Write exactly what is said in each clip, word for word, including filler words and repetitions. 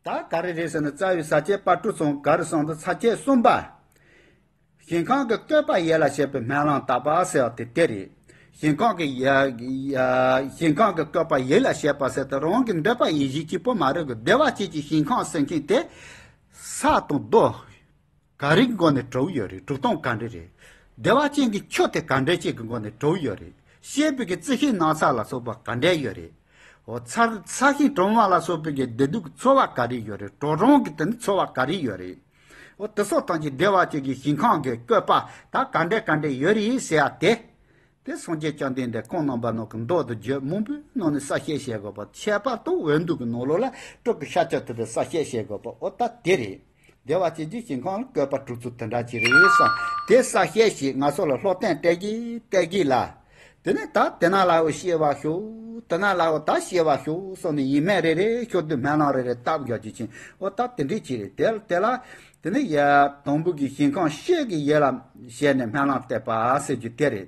ད་ག་རེ་རེད་ཟེར་ན། རྩ་བའི་ས་བཅད་པར་དྲུག་ཙམ་ག་རེ་གསུངས་འདུག་ས་བཅད་གསུམ་པ། ཞིང་ཁམས་ཀྱི་བཀོད་པ་ཡིད་ལ་བྱེད་པའི་སྨོན་ལམ་བཏབ་པ་ཟེར་བ་དེ་དེ་རེད། ཞིང་ཁམས་ཀྱི་ཡ་ཡ་ཞིང་ཁམས་ཀྱི་བཀོད་པ་ཡིད་ལ་བྱེད་པ་ཟེར་ཏེ། རང་གི་འདོད་པ་ཡིད་བཞིན་གཅིག་པོ་མ་རེད་གི། བདེ་བ་ཅན་གྱི་ཞིང་ཁམས་ཟེར་མཁན་དེ་ས་དང་རྡོ་ག་རེའི་སྒོ་ནས་གྲུབ་ཡོད་རེད། གྲུབ་སྟངས་ག་འདྲ་རེད། བདེ་བ་ཅན་གྱི་ཆུ་དེ་ག་འདྲ་ཅིག་གི་སྒོ་ནས་གྲུབ་ཡོད་རེད། སྐྱེས་བུ་གི་རྩི་ཤིང་ནགས་ཚལ་ལ་སོགས་པ་ག་འདྲ་ཡོད་རེད། འོ་ཚ་ཚ་ཞིང་གྲང་བ་ལ་སོགས་པའི་གི་བདེ་སྡུག་གི་ཚོར་བ་ག་རེ་ཡོད་རེད། དྲོ་གྲང་གི་དེ་ནི་ཚོར་བ་ག་རེ་ཡོད་རེད། འོ་དེ་སོགས་ཐམས་ཅད་བདེ་བ་ཅན་གྱི་ཞིང་ཁམས་ཀྱི་བཀོད་པ་ད་ག་འདྲ་ག་འདྲ་ཡོད་རེད་ཟེར་ཡ་དེ། དེ་སངས་རྒྱས་བཅོམ་ལྡན་འདས་ཁམས་རྣམ་པ་སྣང་གི་མདོ་དང་རྒྱུད་མང་པོའི་ནང་ནས་གསལ་བཤད་བྱེད་དགོས་པ། ཁྱད་པར་དུ་འོད་མདོ་གི་ནང་ལོགས་ལ་སྤྲུལ་སྐུ་ཤཱཀྱ་ཐུབ་པས་གསལ་བཤད་བྱེད་དགོས་པ། འོ་ད་དེ་རེད། བདེ་བ་ཅན་གྱི་ཞིང་ཁམས་ལ་བཀོད་པ་གྲུབ་ཚུལ་དེ་འདྲ་ཅིག་རེད་བསམ། དེ་གསལ་བཤད་ཞིག་ང་ཚོ་ལ་སློབ་སྟོན་སྤྲད་ཀྱི་སྤྲད་ཀྱི་ལ། དེ་ནས་ད་དེ་ན་ལའོ་སྐྱེ་བ་ཤོག་དེ་ན་ལའོ་ད་སྐྱེ་བ་ཤོག་གསུངས་ནས་ཡིད་སྨོན་རེ་རེ་ཤོག་དུས་སྨོན་ལམ་རེ་རེ་བཏབ་ཡོད་ཀྱི་ཅིང་། འོ་ད་དེ་འདྲའི་ཅིག་རེད། དེ་དེ་ལ་དེ་ནས་ཡ་དང་པོ་གི་ཞིང་ཁམས་ཤེས་ཀྱི་ཡིད་ལ་བྱས་ནས་སྨོན་ལམ་བཏབ་པ་ཟེར་རྒྱུ་དེ་རེད།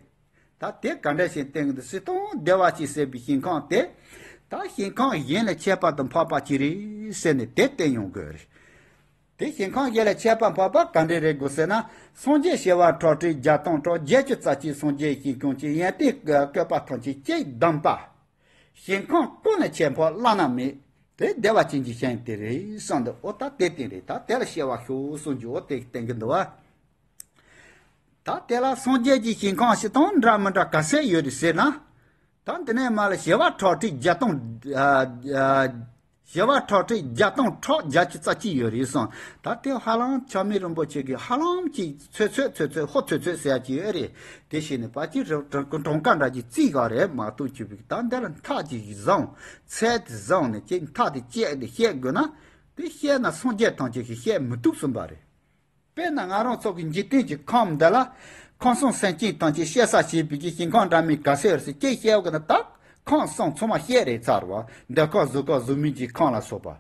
ད་དེ་ག་འདྲ་ཞིག་བསྟན་གྱི་འདུག་ཟེར་དང་། བདེ་བ་ཅན་ཟེར་བའི་ཞིང་ཁམས་དེ་ད་ཞིང་ཁམས་གཞན་ལས་ཁྱད་པར་དུ་འཕགས་པ་ཅིག་རེད་ཟེར་ནས་དེ་བསྟན་ཡོང་དགོས་རེད། དེ་ཞིང་ཁམས་གཞན་ལས་ཁྱད་པར་འཕགས་པ་ག་འདྲ་རེད་དགོས་ཟེར་ན། སངས་རྒྱས་བྱེ་བ་ཁྲག་ཁྲིག་བརྒྱ་སྟོང་ཕྲག་བརྒྱད་ཅུ་རྩ་གཅིག་སངས་རྒྱས་ཞིང་ཁམས་ཀྱི་ཡོན་ཏན་བཀོད་པ་ཐམས་ཅད་གཅིག་བསྡོམས་པ། ཞིང་ཁམས་ཀུན་ལས་ཁྱད་འཕགས་བླ་ན་མེད། དེ་བདེ་བ་ཅན་གྱི་ཞིང་དེ་རེད་གསུངས་འདུག་འོ་ད་དེ་བསྟན་རེད། ད་དེ་ལ་སྐྱེ་བ་ཤོག་གསུངས་རྒྱུ་འོ་དེ་བསྟན་གྱི་འདུག་བ། ད་དེ་ལ་སངས་རྒྱས་ཀྱི་ཞིང་ཁམས་ཞིག་དང་འདྲ་མི་འདྲ་ག་ཚད་ཡོད་རེད་ཟེར་ན། ད་འདི་ནས་མར་ལ་བྱེ་བ་ཁྲག་ཁྲིག་བརྒྱ་སྟོང་། ཨ་ཨ་བྱེ་བ་ཁྲག་ཁྲིག་བརྒྱ་སྟོང་ཕྲག་བརྒྱད་ཅུ་རྩ་གཅིག་ཡོད་རེད་གསུངས། ད་དེ་ཧ་ལམ་ཆགས་མེད་རིན་པོ་ཆེ་གིས་ཧ་ལམ་གྱིས་ཚོད་ཚོད་ཚོད་ཚོད་ཧོ་ཚོད་ཚོད་ཟེར་ཡ་ཅིག་ཡོད་རེད། དེ་བྱས་ནས་ཕལ་ཆེར་གྲངས་ཀ་འདྲ་ཅིག་བརྩིས་ག་རེད་མ་གཏོགས་ཅིག་བིག་ད་འདི་ལ་མཐའ་ཅིག་བཟང་། ཚད་དེ་བཟང་ནས་ཅིག་མཐའ་དེ་བཅད་དེ་བཤད་དགོས་ན། དེ་བཤད་ན་སངས་རྒྱས་ཐམས་ཅད་ཀྱིས་བཤད་མི་ཐུབ་གསུངས་པ་རེད། དཔེར་ན་ང་རང་ཚོ་གི་འཇིག་རྟེན་གྱི་ཁམས་འདི་ལ་ཁམས་གསུམ་སེམས་ཅན་ཐམས་ཅད་སྐྱེ་ས་བྱེད་པའི་གི་ཞིང་ཁམས་འདྲ་མིན་ག་ཚོད་རེད་ཟེར་ཅིག་བཤད་དགོས་ན། ད་ཁམས་གསུམ་ཚང་མ་བཤད་རེད་ཚར་བ། འདོད་ཁམས་གཟུགས་ཁམས་གཟུགས་མེད་ཀྱི་ཁམས་ལ་སོགས་པ།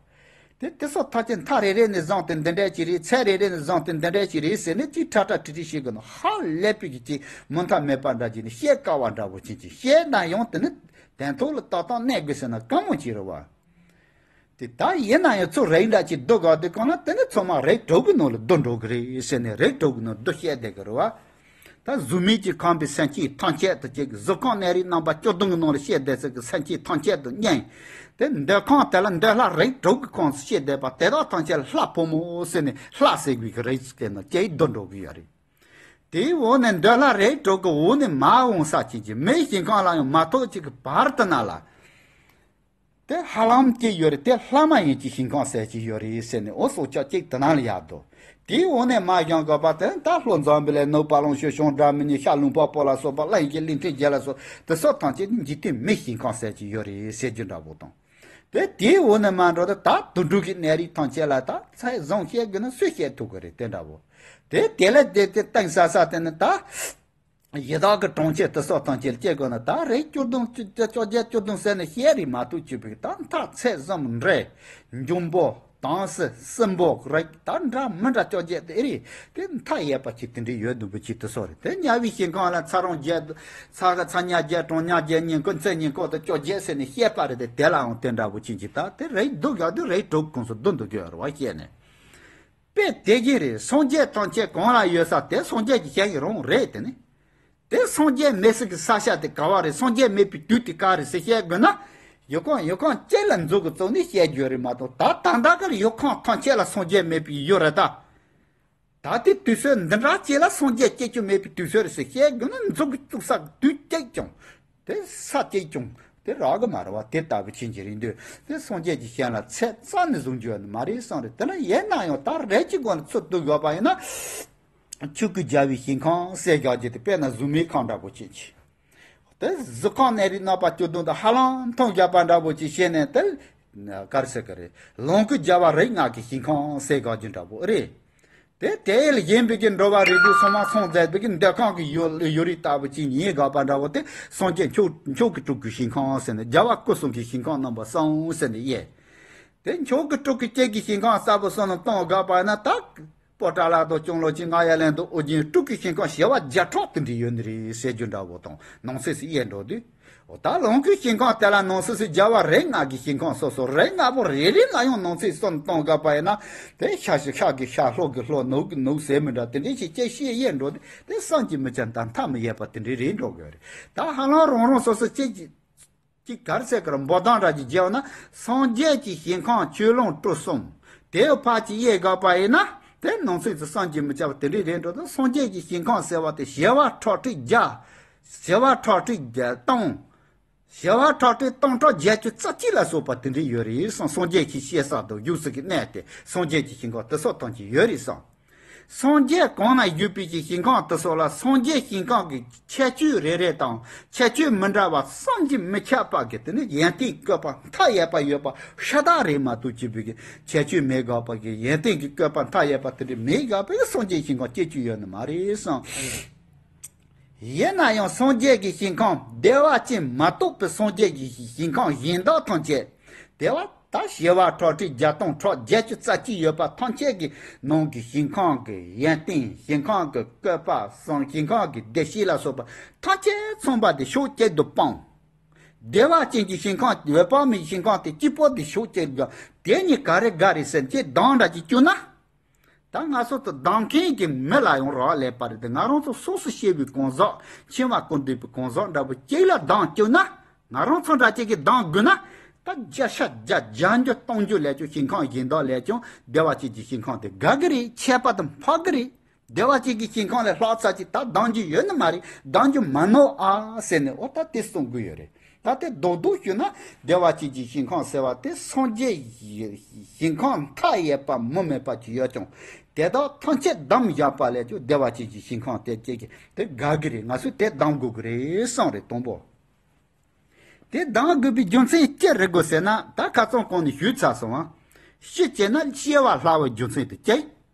དེ་དེ་སོགས་ཐམས་ཅད་མཐའ་རེ་རེ་ནས་བཟུང་སྟེ་འདི་འདྲ་ཅིག་རེད། ཚད་རེ་རེ་ནས་བཟུང་སྟེ་འདི་འདྲ་ཅིག་རེད་ཟེར་ནས་ཅིག་ཁྲ་ཁྲ་ཁྲི་ཁྲི་བཤད་དགོས་ན་ཧ་ལས་པའི་གི་ཅིག་མུ་མཐའ་མེད་པ་འདྲ་ཅིག་ནས་བཤད་དཀའ་བ་འདྲ་བོ་ཅིག་ཅིག་བཤད་ན་ཡང་དེ་ནི་དོན་ཐོག་ལ་ཏག་ཏག་གནས་དགོས་ཟེར་ན་དཀའ་མོ་ཅིག་རེད་བ། དེ་ད་ཡིན་ན་ཡང་ཚུར་རིགས་འདྲ་ཅིག་བསྡུ་དགོས་དུས་གང་ལ་དེ་ནི་ཚང་མ་རིགས་དྲུག་གི་ནང་ལ་བསྡུ་འགྲོ་གི་རེད་ཟེར་ནས་རིགས་དྲུག་གི་ནང་བསྡུ་བཤད་བསྡད་གི་རེད་བ། ད་གཟུགས་མེད་ཀྱི་ཁམས་པའི་སེམས་ཅན་ཐམས་ཅད་དུ་གཅིག་གཟུགས་ཁམས་གནས་རིགས་རྣམ་པ་བཅུ་བདུན་གྱི་ནང་ལ་བཤད་བསྡད་ཚད་ཀྱི་སེམས་ཅན་ཐམས་ཅད་དུ་གཉེན། དེ་འདོད་ཁམས་དེ་ལ་འདོད་ལྷ་རིགས་དྲུག་གི་ཁོངས་སུ་བཤད་བསྡད་པ་དེ་དག་ཐམས་ཅད་ལ་ལྷ་ཕོ་མོ་ཟེར་ནས་ལྷ་ཟེར་བའི་གི་རིགས་ཅིག་དེ་ནང་གཅིག་བསྡུ་འགྲོ་གི་ཡོད་རེད། དེའི་འོག་ནས་འདོད་ལྷ་རིགས་དྲུག་གི་འོག་ནས་མར་འོང་ས་ཅིག་གི་མིའི་ཞིང་ཁམས་ལ་ཡང་མ་ཐུག་ཅིག་གི་བར་དུ་ན་ལ། དེ་ཧ་ལམ་གཅིག་ཡོད་རེད། དེ་ལྷ་མ་ཡིན་གྱི་ཞིང་ཁམས་ཟེར་གྱི་ཡོད་རེད་ཟེར་ནས་འོ་སྲོག་ཆགས་གཅིག་དེ་ན་ལ་ཡར་འདུག་དེའི་འོག་ནས་མར་ཡོང་དགོས་པ་དེ་ད་ལྷོ་འཛམ་བུ་གླིང་ནུབ་དཔལ་ལུང་ཕྱོགས་བྱང་སྒྲ་མི་སྙན་ཤར་ལུང་པ་པོ་ལ་སོགས་པ་གླིང་བཞི་གླིང་ཕྲན་བརྒྱད་ལ་སོགས་དེ་སོགས་ཐམས་ཅད་ནི་འཇིག་རྟེན་མིའི་ཞིང་ཁམས་ཟེར་གྱི་ཡོད་རེད་ཟེར་རྒྱུ་འདྲ་བོ་དང་། དེ་དེའི་འོག་ནས་མར་འགྲོ་དུས་ད་དུད་འགྲོ་གི་གནས་རིགས་ཐམས་ཅད་ལ་ད་ཚད་བཟང་བཤད་དགོས་ན་སུས་བཤད་ཐུབ་ཀྱི་རེད་དེ་འདྲ་བོ། དེ་དེ་ལ་དེ་དེ་གཏིང་ཟབ་ས་དེ་ནི་ད། ཡི་དྭགས་ཀྱི་གྲོང་ཁྱེར་དེ་སོགས་ཐམས་ཅད་སྐྱེ་དགོས་ན་ད་རིགས་བཅུ་བདུན་བཅོ་བརྒྱད་བཅུ་བདུན་ཟེར་ནས་བཤད་རེད་མ་གཏོགས་ཅིག་བིག་ད་མཐའ་ཚད་བཟང་འདྲེ། འབྱུང་པོ། དྭངས་བསིལ། སྲིན་པོ་རིགས་ད་འདྲ་མི་འདྲ་བཅོ་བརྒྱད་དེ་རེད། དེ་མཐའ་ཡས་པ་ཅིག་དེ་འདྲའི་ཡོད་འདུག་པ་ཅིག་དེ་སོགས་རེད། དེ་དམྱལ་བའི་ཞིང་ཁམས་ལ་ཚ་རོང་བརྒྱད་ཚ་ག་ཚ་དམྱལ་བརྒྱད་གྲང་དམྱལ་བརྒྱད་ཉིན་གུང་ཚེ་ཉིན་གུང་དུ་བཅོ་བརྒྱད་ཟེར་ནས་བཤད་པ་རེད་དེ། དེ་ལའང་དེ་འདྲ་པོ་ཅིག་ཅིག་ད་དེ་རིགས་སྡུག་ཡག་དུས་རིགས་དྲུག་ཁོངས་སུ་བསྡུ་འདུག་གི་རེད་བ་བཤད་ནས། དཔེ་དེ་བཞིན་རེད། སངས་རྒྱས་ཐམས་ཅད་གང་ལ་ཡོད་ས་དེ་སངས་རྒྱས་ཀྱི་ཞིང་ཡིན་རུང་རེད་དེ་ནི། དེ་སངས་རྒྱས་མེད་ས་གི་ས་ཆ་དེ་ག་བ་རེད། སངས་རྒྱས་མེད་པའི་དུས་དེ་ག་རེད་ཟེར་བཤད་དགོས་ན། ཡུལ་ཁམས་ཡུལ་ཁམས་གཅིག་ལ་འཛུགས་གི་བཙུགས་ནས་བཤད་རྒྱུ་རེད་མ་གཏོགས་ད་ད་ལྟ་གི་ཡུལ་ཁམས་ཐམས་ཅད་ལ་སངས་རྒྱས་མེད་པའི་ཡུལ་རེད་ད། ད་ལྟའི་དུས་ཚོད་འདི་འདྲ་གཅིག་ལ་སངས་རྒྱས་སྐྱེ་རྒྱུ་མེད་པའི་དུས་ཚོད་རེད་ཟེར་བཤད་དགོས་ན་འཛུགས་གི་བཙུགས་ས་དུས་གཅིག་ཀྱང་། དེ་ས་གཅིག་ཀྱང་དེ་རག་གི་མ་རེད་བ། དེ་ལྟ་བུ་ཕྱིན་གྱི་རེད་འདུག་དེ་སངས་རྒྱས་ཀྱི་ཞིང་ལ་ཚད་རྩ་ནས་བཟུང་རྒྱུ་ཡོད་ནི་མ་རེད་བསམ་རེད། དེ་ལ་ཡིན་ན་ཡང་ད་རེས་ཀྱི་སྒོ་ནས་ཚུར་བསྡུ་དགོས་པ་ཡིན་ན། ཆོས་སྐུའི་རྒྱལ་བའི་ཞིང་ཁམས་ཟེར་བཞག་རྒྱུ་དེ་དཔེར་ན་གཟུགས་མེད་ཁམས་འདྲ་པོ་ཅིག་ཅིག་དེ་གཟུགས་ཁམས་གནས་རིགས་རྣམ་པ་བཅུ་བདུན་དང་ཧ་ལམ་མཐུན་བཞག་པ་འདྲ་པོ་ཅིག་བཤད་ནས་དེ། ག་རེ་ཟེར་གི་རེད། ལོངས་སྐུའི་རྒྱལ་བ་རིགས་ལྔ་གི་ཞིང་ཁམས་ཟེར་བཞག་རྒྱུ་འདྲ་པོ་རེད། དེ་དེ་ལ་ཞེན་པའི་གི་འགྲོ་བ་རིགས་དྲུག་སོ་མ་སངས་རྒྱས་པའི་གི་འདོད་ཁམས་ཀྱི་ཡུལ་ཡུལ་རིས་ལྟ་བུ་ཅིག་ཉིད་དགག་པ་འདྲ་བོ་དེ་སངས་རྒྱས་མཆོག་མཆོག་གི་སྤྲུལ་སྐུའི་ཞིང་ཁམས་ཟེར་ནས་རྒྱལ་བ་སྐུ་གསུམ་གྱི་ཞིང་ཁམས་རྣམ་པ་གསུམ་ཟེར་ནས་དབྱེ། དེ་མཆོག་གི་སྤྲུལ་སྐུ་གཅིག་གི་ཞིང་ཁམས་གསལ་པོ་གསུམ་ལ་སྟོན་དགག་པ་ན་ད། པོ་ཏ་ལ་དང་ལྕང་ལོ་ཅན་རྔ་ཡབ་གླིང་དང་ཨོ་རྒྱན་སྤྲུལ་སྐུའི་ཞིང་ཁམས་བྱེ་བ་བརྒྱ་ཕྲག་དེ་འདྲ་ཡོད་ནི་རེད་ཟེར་རྒྱུ་འདྲ་བོ་དང་ནང་གསེས་སུ་དབྱེ་འགྲོ་དུས། འོ་ད་ལོངས་སྐུའི་ཞིང་ཁམས་དེ་ལ་ནང་གསེས་སུ་རྒྱལ་བ་རིགས་ལྔ་གི་ཞིང་ཁམས་སོ་སོ་རིགས་ལྔ་པོ་རེ་རེ་ལ་ཡང་ནང་གསེས་གསུམ་གཏོང་དགོས་པ་ཡིན་ན། དེ་ཤ་ཞིག་ཤ་གི་ཤ་ལྷོ་གི་ལྷོ་ནུབ་གི་ནུབ་ཟེར་མི་འདྲ་དེ་འདྲ་ཞིག་སྐྱེ་ཤེས་དབྱེ་འགྲོ་དུས་དེ་བསམ་གྱིས་མི་ཁྱབ་དང་མཐའ་མི་ཡས་པ་དེ་འདྲ་རེད་འགྲོ་དགོས་རེད། ད་ཧ་ལམ་རང་རང་སོ་སོ་སྐྱེ་གི་ཅིག་ག་རེ་ཟེར་གི་རེད། འབོད་སྟངས་འདྲ་ཅིག་བརྒྱབ་ན་སངས་རྒྱས་ཀྱི་ཞིང་ཁམས་ཆོས་ལོངས་སྤྲུལ་གསུམ་དེའི་ཕར་ཅིག་དབྱེ་དགོས་པ་ཡིན་ན། དེ་ནང་གསེས་སུ་བསམ་གྱིས་མི་ཁྱབ་པ་དེ་འདྲ་རེད་འགྲོ་དུས། སངས་རྒྱས་ཀྱི་ཞིང་ཁམས་ཟེར་བ་དེ་བྱེ་བ་ཁྲག་ཁྲིག་བརྒྱ། བྱེ་བ་ཁྲག་ཁྲིག་བརྒྱ་སྟོང་། བྱེ་བ་ཁྲག་ཁྲིག་སྟོང་ཕྲག་བརྒྱད་ཅུ་རྩ་གཅིག་ལ་སོགས་པ་དེ་འདྲ་ཡོད་རེད་བསམ། སངས་རྒྱས་ཀྱི་གཤེགས་ས་དང་བཞུགས་ས་གི་གནས་དེ་སངས་རྒྱས་ཀྱི་ཞིང་ཁམས་དེ་སོགས་ཐམས་ཅད་ཡོད་རེད་བསམ། སངས་རྒྱས་གང་ན་བཞུགས་པའི་གི་ཞིང་ཁམས་དེ་སོགས་ལ་སངས་རྒྱས་ཞིང་ཁམས་ཀྱི་ཁྱད་ཆོས་རེ་རེ་དང་ཁྱད་ཆོས་མི་འདྲ་བ་བསམ་གྱིས་མི་ཁྱབ་པ་གི་དེ་ནི་ཡོན་ཏན་བཀོད་པ་མཐའ་ཡས་པ་ཡོད་པ་ཤ་སྟག་རེད་མ་གཏོགས་ཅིག་པའི་གི་ཁྱད་ཆོས་མེད་དགོས་པ་གི་ཡོན་ཏན་གྱི་བཀོད་པ་མཐའ་ཡས་པ་དེ་འདྲ་མེད་དགོས་པའི་སངས་རྒྱས་ཞིང་ཁམས་སྐྱེ་རྒྱུ་ཡོད་ནི་མ་རེད་བསམ། ཡིན་ན་ཡང་སངས་རྒྱས་ཀྱི་ཞིང་ཁམས་བདེ་བ་ཅན་མ་གཏོགས་པའི་སངས་རྒྱས་ཀྱི་ཞིང་ཁམས་གཞན་དག་ཐམས་ཅད་བདེ་བ་ད་བྱེ་བ་ཁྲག་ཁྲིག་བརྒྱ་སྟོང་ཕྲག་བརྒྱད་ཅུ་རྩ་གཅིག་ཡོད་པ་ཐམས་ཅད་ཀྱི་ནང་གི་ཞིང་ཁམས་ཀྱི་ཡོན་ཏན་ཞིང་ཁམས་ཀྱི་བཀོད་པ་བསམ་ཞིང་ཁམས་ཀྱི་བདེ་གཤེགས་ལ་སོགས་པ་ཐམས་ཅད་ཚང་པ་དེ་ཕྱོགས་གཅིག་ཏུ་སྤངས། བདེ་བ་ཅན་གྱི་ཞིང་ཁམས་འོད་དཔག་མེད་ཞིང་ཁམས་དེ་གཅིག་པོ་དེ་ཕྱོགས་གཅིག་ཏུ་དེ་གཉིས་ག་རེ་ག་རེ་ཟེར་ཅེས་གདངས་འདྲ་ཅིག་བསྐྱུར་ན། ད་ང་ཚོ་དང་གདངས་མཁན་གྱི་མི་ལ་ཡང་རག་ལས་པ་རེད་དེ། ང་རང་ཚོ་སོ་སོ་ཤེས་པའི་གང་ཟག་འཆིང་བ་ཀུན་འདུལ་བའི་གང་ཟག་འདྲ་པོ་གཅིག་ལ་གདངས་བསྐྱུར་ན། ང་རང་ཚོ་འདྲ་གཅིག་གིས་གདངས་དགོས་ན། ད་བརྒྱ་ཆ་བརྒྱ་བརྒྱ་འགྱུར་སྟོང་འགྱུར་ལས་ཀྱང་ཞིང་ཁམས་གཞན་དག་ལས་ཀྱང་བདེ་བ་ཅན་གྱི་ཞིང་ཁམས་དེ་དགའ་གི་རེད། ཁྱད་པར་དུ་འཕགས་གི་རེད། བདེ་བ་ཅན་གྱི་ཞིང་ཁམས་ལས་ལྷག་ཙམ་ཅིག་ད་གདངས་རྒྱུ་ཡོད་ནི་མ་རེད། གདངས་རྒྱུ་མ་ནོར་ཨ་ཟེར་ནས་འོ་ད་དེ་གསུང་གི་ཡོད་རེད། ད་དེ་རྡོག་རྡོག་ཞུས་ན་བདེ་བ་ཅན་གྱི་ཞིང་ཁམས་ཟེར་བ་དེ་སངས་རྒྱས་ཞིང་ཁམས་མཐའ་ཡས་པ་མུ་མེད་པ་ཅིག་ཡོད་ཀྱང་དེ་དག་ཐམས་ཅད་བསྡམས་བཞག་པ་ལས་ཀྱང་བདེ་བ་ཅན་གྱི་ཞིང་ཁམས་དེ་སྐྱེ་གི་དེ་དགའ་གི་རེད། ང་ཚོས་དེ་བསྡམ་དགོས་གི་རེད་བསམ་རེད་དང་པོ། དེ་བསྡམ་དགོས་པའི་རྒྱུ་མཚན་ཅི་རེད་དགོས་ཟེར་ན་ད་ཁ་སང་གོང་ནས་ཞུས་ཚར་སོང་ང་། ཤི་བྱས་ན་སྐྱེ་བ་སླ་བའི་རྒྱུ་མཚན་དེ་ཅི།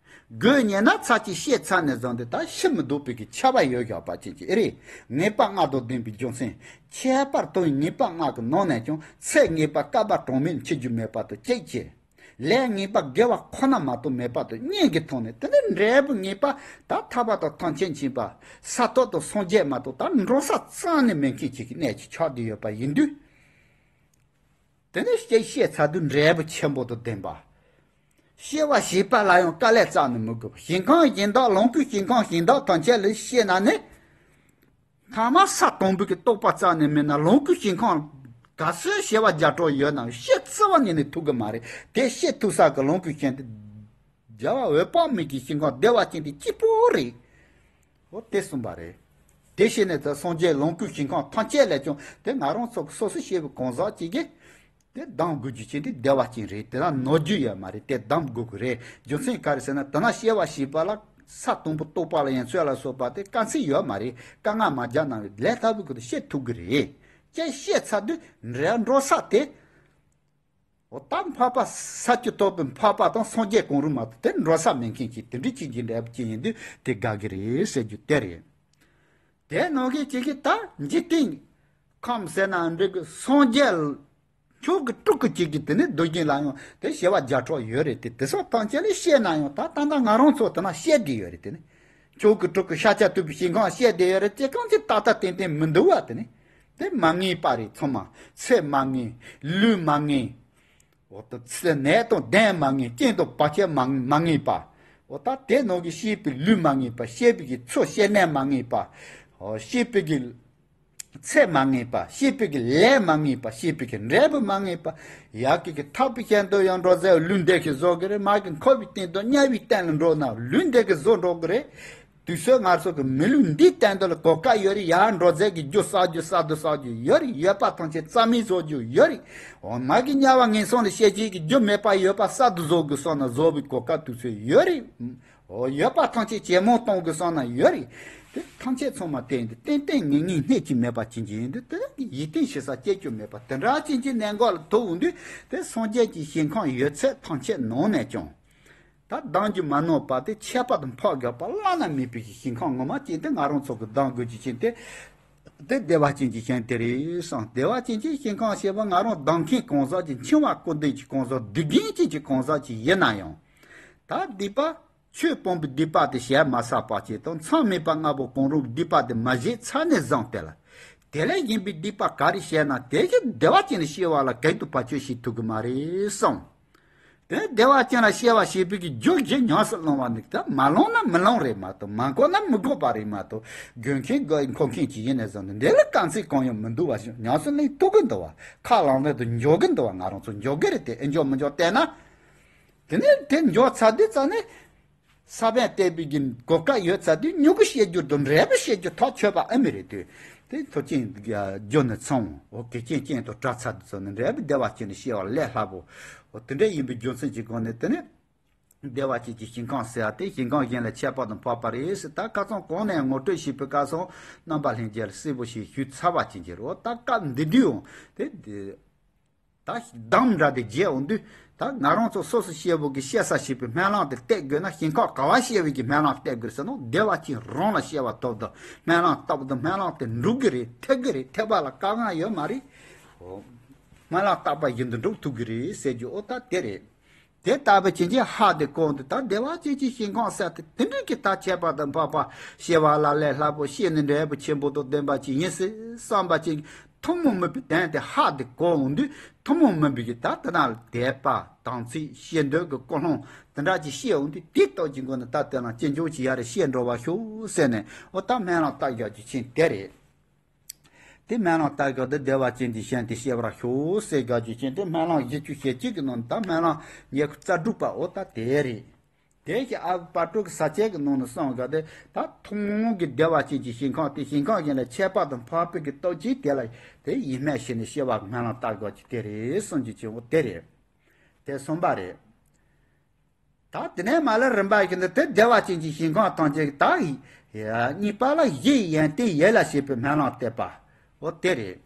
དགོས་ཉེ་ན་ཚར་གཅིག་ཤི་ཚར་ནས་བཟུང་སྟེ་ད་ཤི་མི་བདུག་པའི་གི་ཆ་བ་ཡོད་བཞག་པ་ཅན་གྱི་ཨེ་རེད། ངེས་པ་ལྔ་དང་ལྡན་པའི་རྒྱུ་མཚན། ཁྱད་པར་དུ་ངེས་པ་ལྔ་གི་ནང་ནས་ཀྱང་ཚེ་ངེས་པ་བསྐལ་པ་གྲངས་མེད་འཆི་རྒྱུ་མེད་པ་དང་གཅིག་བྱས། ལས་ངེས་པ་དགེ་བ་ཁོ་ན་མ་གཏོགས་མེད་པ་དང་གཉིས་ཀྱི་ཐོག་ནས་དེ་ནི་འབྲས་བུ་ངེས་པ་ད་ཐར་པ་དང་ཐམས་ཅད་མཁྱེན་པ་ས་ཐོབ་དང་སངས་རྒྱས་མ་གཏོགས་ད་འགྲོ་ས་རྩ་ནས་མེད་མཁན་ཅིག་གི་གནས་ཀྱི་ཆགས་བསྡད་ཡོད་པ་ཡིན་དུས། དེ་ནས་སྐྱེ་ཤི་ཚར་དུས་འབྲས་བུ་ཆེན་པོ་དང་ལྡན་པ། སྐྱེ་བ་བཞི་པ་ལ་ཡང་དཀའ་ལས་རྩ་ནས་མི་དགོས་པ། ཞིང་ཁམས་གཞན་དག་ལོངས་སྐུའི་ཞིང་ཁམས་གཞན་དག་ཐམས་ཅད་ལ་སྐྱེས་ན་ནི། ཐ་མ་ས་དང་པོ་གི་རྟོགས་པ་རྩ་ནས་མེད་ན་ལོངས་སྐུའི་ཞིང་ཁམས་ག་ཚོད་བྱེ་བ་བརྒྱ་ཕྲག་ཡོད་ནའང་སྐྱེ་རྩ་བ་ཉིད་ནས་ཐུབ་གི་མ་རེད། དེ་སྐྱེ་ཐུབ་ས་གི་ལོངས་སྐུའི་ཞིང་དེ། རྒྱལ་བ་འོད་དཔག་མེད་ཀྱི་ཞིང་ཁམས་བདེ་བ་ཅན་དེ་གཅིག་པོ་རེད། འོ་དེ་གསུངས་པ་རེད། དེ་བྱས་ནས་ད་སངས་རྒྱས་ལོངས་སྐུའི་ཞིང་ཁམས་ཐམས་ཅད་ལས་ཀྱང་དེ་ང་རང་ཚོ་གི་སོ་སོ་ཤེས་པའི་གང་ཟག་ཅིག་གིས་དེ་གདམས་དགོས་རྒྱུ་ཅན་དེ་བདེ་བ་ཅན་རེད། དེ་ལ་ནོར་རྒྱུ་ཡོད་མ་རེད། དེ་གདམས་དགོས་ཀྱི་རེད། རྒྱུ་མཚན་ག་རེ་ཟེར་ན་དེ་ན་སྐྱེ་བ་བཞི་པ་ལ་ས་དང་པོ་རྟོགས་པ་ལ་ཡང་ཚོད་ལ་སོགས་པ་དེ་དཀའ་ཚེགས་ཡོད་མ་རེད། དཀའ་ངལ་མ་རྒྱག་ན་ལས་སླ་པོའི་སྒོ་དེ་སྐྱེ་ཐུབ་ཀྱི་རེད། སྐྱེ་སྐྱེ་ཚར་དུས་འབྲས་འགྲོ་ས་དེ། འོ་ད་འཕགས་པ་ས་བཅུ་ཐོབ་པའི་འཕགས་པ་དང་སངས་རྒྱས་གང་རུང་མ་གཏོགས་དེ་འགྲོ་ས་མེད་མཁན་གྱི་དེ་འདྲའི་ཅིག་གི་འབྲས་བུ་ཅན་ཡིན་དུས་དེ་དགའ་གི་རེད་ཟེར་རྒྱུ་དེ་རེད། དེ་ནང་གི་ཅིག་གིས་ད་འཇིག་རྟེན་ཁམས་ཟེར་ན་འགྲིག་གི། སངས་རྒྱས་ཆོས་ཀྱི་སྤྲུལ་སྐུ་ཅིག་གི་དེ་ནི་འདུལ་བཞིན་ལ་ཡང་དེ་བྱེ་བ་བརྒྱ་ཕྲག་ཡོད་རེད་དེ། དེ་སོགས་ཐམས་ཅད་ལ་སྐྱེས་ན་ཡང་ད་ད་ལྟ་ང་རང་ཚོ་དེ་ན་སྐྱེ་བསྡད་ཡོད་རེད་དེ་ནི། ཆོས་ཀྱི་སྤྲུལ་སྐུ་ཤཱཀྱ་ཐུབ་པའི་ཞིང་ཁམས་སྐྱེ་བསྡད་ཡོད་རེད་དེ། གང་ཅི་ཏག་ཏག་ཏན་ཏན་མི་འདུག་བ། དེ་ནི་དེ་མ་ངེས་པ་རེད། ཚང་མ་ཚེ་མ་ངེས། ལུས་མ་ངེས། འོ་ད་ཚེ་ནད་དང་གདོན་མ་ངེས། རྐྱེན་དང་བར་ཆད་མ་མ་ངེས་པ། འོ་ད་དེ་ནང་གི་སྐྱེས་པའི་ལུས་མ་ངེས་པ། སྐྱེས་པའི་གི་ཚེ་སྐྱེ་གནས་མ་ངེས་པ། འོ་སྐྱེས་པའི་གི་ཚེ་མ་ངེས་པ། སྐྱེས་པའི་གི་ལས་མ་ངེས་པ། སྐྱེས་པའི་གི་འབྲས་བུ་མ་ངེས་པ། ཡ་གི་གི་ཐར་པའི་སྐྱོན་དུ་ཡང་འགྲོ་ཟེར་ལུས་འདི་གི་བཟོ་གི་རེད། མ་གི་འཁོར་བའི་སྟེང་དུ་དམྱལ་བའི་སྟེང་ལ་འགྲོ་ན་ལུས་འདི་གི་བཟོ་འགྲོ་གི་རེད། དུས་ཚོད་ང་ཚོ་གི་མི་ལུས་འདིའི་སྟེང་དུ་ལ་གོ་སྐབས་ཡོད་རེད། ཡར་འགྲོ་ཟེར་གི་རྒྱུ་བསགས་རྒྱུ་གསར་དུ་བསགས་རྒྱུ་ཡོད་རེད། ཡོད་པ་ཐམས་ཅད་རྩ་མེད་བཟོ་རྒྱུ་ཡོད་རེད། འོ་མ་གི་དམྱལ་བ་ངན་སོང་ལ་སྐྱེ་བྱེད་ཀྱི་རྒྱུ་མེད་པ་ཡོད་པ་གསར་དུ་བཟོ་དགོས་བསམ་ན་བཟོ་བའི་གོ་སྐབས་དུས་ཚོད་ཡོད་རེད། འོ་ཡོད་པ་ཐམས་ཅད་ཇེ་མང་གཏོང་དགོས་བསམ་ན་ཡོད་རེད། དེ་ཐམས་ཅད་ཚང་མ་བལྟས་ཏེ་ཏན་ཏན་ངེས་ངེས་གནས་ཀྱི་མེད་པ་ཅན་གྱི་ཡིན་དུས་དེ་ཡིད་བརྟན་ཞེ་ས་སྐྱེ་རྒྱུ་མེད་པ་དེ་འདྲ་ཅན་གྱི་གནས་འགོག་ལ་ཐུག་འོང་དུས་དེ་སངས་རྒྱས་ཀྱི་ཞིང་ཁམས་ཡོད་ཚད་ཐམས་ཅད་ནང་ནས་ཀྱང་། ད་གདམས་རྒྱུ་མ་ནོར་བ་དེ་ཁྱད་པར་དུ་འཕགས་དགོས་པ་བླ་ན་མེད་པའི་ཞིང་ཁམས་ངོ་མ་ཅན་དེ་ང་རང་ཚོ་གི་གདམས་དགོས་རྒྱུ་ཅན་དེ། དེ་བདེ་བ་ཅན་གྱི་ཞིང་དེ་རེད་བསམ། བདེ་བ་ཅན་གྱི་ཞིང་ཁམས་ཞེས་པ་ང་རང་གདམས་མཁན་གང་ཟག་ཅིག་འཆིང་བ་ཀུན་འདུལ་གྱི་གང་ཟག་སྡིག་རྒན་ཅན་གྱི་གང་ཟག་ཅིག་ཡིན་ན་ཡང་། ད་སྡིག་པ་ ཆོས་སྤོང་བའི་སྡིག་པ་དེ་བྱས་མ་བསགས་པ་ཅིག་དང་། མཚམས་མེད་པ་ལྔ་པོ་གང་རུང་སྡིག་པ་དེ་མ་བྱས་ཚར་ནས་བཟུང་སྟེ་ལ། དེ་ལས་གཞན་པའི་སྡིག་པ་ག་རེ་བྱས་ན་དེ་གིས་བདེ་བ་ཅན་ལ་སྐྱེ་བ་ལ་གང་དུ་བར་ཆད་བྱེད་ཐུབ་ཀྱི་མ་རེད་གསུངས། དེ་བདེ་བ་ཅན་ལ་སྐྱེ་བ་བྱེད་པའི་གི་རྒྱུ་གཞན་ཉམས་སུ་བླང་བ་ནི་ད་མ་བླངས་ན་མི་བླང་རེད་མ་གཏོགས། མ་གོ་ན་མི་གོ་བ་རེད་མ་གཏོགས། དགོས་མཁན་དགོས་མཁོ་མཁན་ཅིག་ཡིན་ནས་བཟུང་ནས་འདི་ལ་དཀའ་ཚེགས་གང་ཡང་མི་འདུག་བ། ཉམས་སུ་ལེན་ཐུབ་ཀྱི་འདུག་བ། ཁས་བླངས་ནས་དུ་འཇོག་གི་འདུག་བ། ང་རང་ཚོ་འཇོག་གི་རེད། དེ་ཨེ་འཇོག་མི་འཇོག་བལྟས་ན། དེ་ནས་དེ་འཇོག་ཚར་དུས་ཙ་ནས། ས་བོན་བརྟན་པའི་གི་གོ་སྐབས་ཡོད་ཚར་དུས་མྱུ་གུ་བཤད་རྒྱུ་དང་འབྲས་བུ་བཤད་རྒྱུ་ཐག་ཆོད་པ་ཨེ་མི་རེད་དུས། དེ་ཐུགས་རྗེ་ཆེན་རྒྱུ་ནི་ཚང་འོ་གེགས་རྐྱེན་རྐྱེན་དུ་བྲལ་ཚར་དུས་ཙ་ནས་འབྲས་བུ་བདེ་བ་ཅན་ནི་སྐྱེ་བ་ལས་སླ་པོ། འོ་དེ་འདྲ་ཡིན་པའི་རྒྱུ་མཚན་གྱི་སྒོ་ནས་དེ་ནི། བདེ་བ་ཅན་གྱི་ཞིང་ཁམས་ཟེར་བ་དེ་ཞིང་ཁམས་གཞན་ལས་ཁྱད་པར་དུ་འཕགས་པ་རེད་ཟེར། ད་ཁ་སང་གོང་ནས་ངོ་སྤྲོད་བྱས་པའི་སྐབས་སུ་རྣམ་པ་ལྷན་རྒྱས་ལ་གསལ་པོ་ཞིག་ཞུས་ཚར་བ་ཅན་གྱི་རེད། འོ་ད་སྐབས་འདི་དུས་འོང་དེ་འདི། ད་གདམས་འདྲ་དེ་བརྒྱད་འོང་དུས་ད་ང་རང་ཚོ་སོ་སོ་སྐྱེ་བོ་གི་བཤད་ས་བྱེད་པའི་སྨོན་ལམ་དེ་གཏད་དགོས་ན་ཞིང་ཁམས་ག་བ་སྐྱེ་བའི་གི་སྨོན་ལམ་གཏད་དགོས་ཟེར་ན། བདེ་བ་ཅན་རང་ལ་སྐྱེ་བ་ཐོབ་དང་སྨོན་ལམ་བཏབ་དང་སྨོན་ལམ་དེ་འགྲུབ་གི་རེད། ཐེག་གི་རེད། ཐེག་པ་ལ་དཀའ་ངལ་ཡོད་མ་རེད། འོ། སྨོན་ལམ་བཏབ་པ་བཞིན་དུ་འགྲུབ་ཐུབ་གི་རེད་ཟེར་རྒྱུ་འོ་ད་དེ་རེད། དེ་ལྟ་བུ་ཅན་གྱི་ཧ་དེ་གོང་དུ་ད་བདེ་བ་ཅན་གྱི་ཞིང་ཁམས་ཟེར་དེ་དེ་འདྲའི་གི་ད་ཁྱད་པར་དུ་འཕགས་པ་སྐྱེ་བ་ལ་ལས་སླ་པོ་སྐྱེས་ནས་འབྲས་བུ་ཆེན་པོ་དང་ལྡན་པ་ཅིག་ཡིན་སྲིད་བསམ་པ་ཅན་གྱི་ཐུན་མོང་མིན་པའི་དོན་དེ་ཧ་དེ་གོ་འོང་དུས་ཐུན་མོང་མིན་པའི་གི་ད་དེ་ན་དད་པ་དམ་ཚིག་ཤེས་འདོད་ཀྱི་ཀུན་སློང་དེ་འདྲ་ཅིག་སྐྱེ་འོང་དུས་དེ་ལྟོ་ཅིག་མགོ་ནས་ད་དེ་ན་ཅི་འཇོག་ཅིག་ཡ་རེ་ཤེས་འགྲོ་བ་ཤོག་ཟེར་ནས་འོ་ད་སྨོན་ལམ་བཏབ་རྒྱག་རྒྱུ་ཆེན་དེ་རེད། དེ་སྨོན་ལམ་བཏབ་སྐབས་དེ་བདེ་བ་ཅན་གྱི་ཞིང་དེ་སྐྱེ་བར་ཤོག་ཟེར་དགོས་རྒྱུ་ཅན་དེ་སྨོན་ལམ་བཞི་བཅུ་ཞེ་གཅིག་གི་ནང་ད་སྨོན་ལམ་ཉེར་རྩ་དྲུག་པ་འོ་ད་དེ་རེད། དེ་བཞིན་ཨ་བ་པ་ཏྲོ་གི་ས་བཅད་ཀྱི་ནང་ནས་གསུངས་པ་དེ་ད་ཐུན་མོང་གི་བདེ་བ་ཅན་གྱི་ཞིང་ཁམས་དེ་ཞིང་ཁམས་གཞན་ལས་ཁྱད་པར་དུ་འཕགས་པའི་གི་སྟོབས་ཀྱིས་དེ་ལ་དེ་ཡིད་སྨོན་བྱས་ནས་སྐྱེ་བ་སྨོན་ལམ་བཏབ་དགོས་རྒྱུ་དེ་རེད་གསུངས་རྒྱུ་ཅན་འོ་དེ་རེད། དེ་གསུམ་པ་རེད། ད་དེ་ནས་མ་ལ་རིམ་པ་བཞིན་དུ་དེ་བདེ་བ་ཅན་གྱི་ཞིང་ཁམས་ཐམས་ཅད་ཀྱི་ད་ཡི་གཉིས་པ་ལ་གཞི་ཡོན་ཏན་ཡོད་ལ་ཞེས་པའི་སྨོན་ལམ་བཏབ་པ་འོ་དེ་རེད།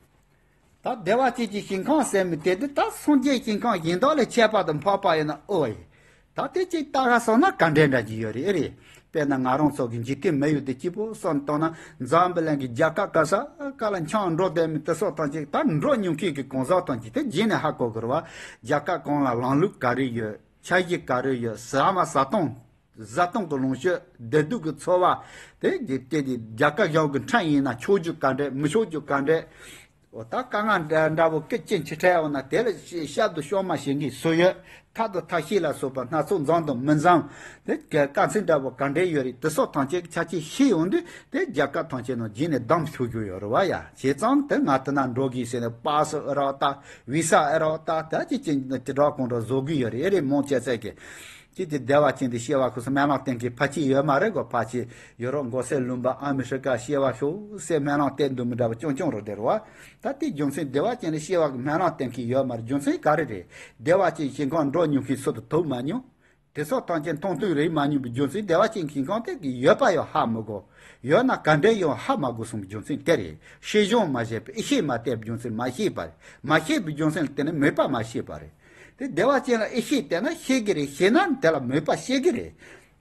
ད་བདེ་བ་ཅན་གྱི་ཞིང་ཁམས་ཟེར་མི་དེ་དེ་ད་སངས་རྒྱས་ཞིང་ཁམས་གཞན་དག་ལས་ཁྱད་པར་དུ་འཕགས་པ་ཡིན་ན་ཨོ་ཡི། ད་དེ་ཅིག་ལྟ་ག་སོང་ན་ག་འདྲས་འདྲ་གྱི་ཡོད་རེད་ཨེ་རེད། དཔེར་ན་ང་རང་ཚོ་གི་འཇིག་རྟེན་མི་ཡུལ་དེ་སྐྱིད་པོ་སོང་བཏང་ན་འཛམ་བུ་གླིང་གི་རྒྱལ་ཁབ་ག་ས་ག་ལ་འཁྱམས་འགྲོ་བསྡད་མི་དེ་སོགས་ཐམས་ཅད་ད་འགྲོ་མྱོང་མཁན་གྱི་གང་ཟག་ཐམས་ཅད་དེ་རྗེས་ནས་ཧ་གོ་དགོས་རེད་བ། རྒྱལ་ཁབ་གང་ལ་ལམ་ལུགས་ག་རེ་ཡོད། འཆར་གཞི་ག་རེ་ཡོད། ཟ་མ་ཟ་སྟངས་ཟ་སྟངས་ཀྱི་ལོངས་སྤྱོད་བདེ་སྡུག་གི་འཚོ་བ། དེ་དེ་དེ་རྒྱལ་ཁབ་གཞུང་གི་ཁྲིམས་ཡིན་ན་ཆོག་རྒྱུ་ག་འདྲས་མི་ཆོག་རྒྱུ་ག་འདྲས། འོ་ད་དཀའ་ངལ་འདྲ་འདྲ་བོ་སྐད་ཅིག་ཅིག་འཕྲད་འོང་ན་དེ་ལ་ཤ་ཤ་དུ་ཤོག་མ་བྱེད་མཁན་སུ་ཡོད། ཐབས་དང་ཐབས་ཤེས་ལ་སོགས་པ་སྣ་ཚོགས་འཛོམས་དང་མི་འཛོམས། དེ་དཀའ་ཚེགས་འདྲ་བོ་ག་འདྲས་ཡོད་རེད། དེ་སོགས་ཐམས་ཅད་ཆ་ཅིག་ཤེས་ཡོང་དུས་དེ་རྒྱལ་ཁབ་ཐམས་ཅད་ནང་རྗེས་ནས་བདམས་ཐུབ་རྒྱུ་ཡོད་རེད་བ་ཡ། བྱས་ཙང་དེ་ང་དེ་ན་འགྲོ་གི་ཟེར་ནས་པ་སི་ཨེ་རོགས་ད་བི་ས་ཨེ་རོགས་ད་ད་ཅི་ཅི་ཅི་འདྲ་གང་འདྲ་བཟོ་གི་ཡོད་རེད། ཨེ་རེད་མོང་ཆེ་ཚད་ཀྱི། ཅི་དེ་བདེ་བ་ཅན་དེ་སྐྱེ་བ་ཁོ་སོ་སྨོན་ལམ་བསྟན་མཁན་ཕལ་ཆེར་ཡོད་མ་རེད་གོ། ཕལ་ཆེར་ཡོ་རོབ་མགོ་སེར་ལུང་པ་ཨ་མི་ཧྲི་ཀ་སྐྱེ་བ་ཤོག་ཟེར་སྨོན་ལམ་བསྟན་འདུག་མི་འདྲ་བ་ཅུང་ཅུང་རེད་དེ་རེད་བ། ད་དེ་རྒྱུ་མཚན་བདེ་བ་ཅན་ལ་སྐྱེ་བ་གི་སྨོན་ལམ་བསྟན་མཁན་ཡོད་མ་རེད། རྒྱུ་མཚན་ག་རེ་རེད། བདེ་བ་ཅན་ཞིང་ཁམས་འགྲོ་མྱོང་མཁན་སུ་དང་ཐུག་མ་མྱོང་། དེ་སོགས་ཐམས་ཅད་མཐོང་ཐོས་རེག་མ་མྱོང་བའི་རྒྱུ་མཚན་བདེ་བ་ཅན་ཞིང་ཁམས་དེ་གི་ཡོད་པ་ཡང་ཧ་མི་གོ། ཡོད་ན་ག་འདྲས་ཡང་ཧ་མ་གོ་གསུངས་པའི་རྒྱུ་མཚན་དེ་རེད། ཤེས་སྦྱོང་མ་བྱས་པའི་ཡིད་ཆེས་མ་བརྟས་པའི་རྒྱུ་མཚན་མ་ཤེས་པ་རེད། མ་ཤེས་པའི་རྒྱུ་མཚན་ལ་བརྟེན་ནས་མོས་པ་མ་བྱས་པ་རེད། དེ་བདེ་བ་ཅན་ལ་ཡིད་ཆེས་བརྟས་ན་ཤེས་ཀྱི་རེད། ཤེས་ན་དེ་ལ་མོས་པ་སྐྱེ་གི་རེད།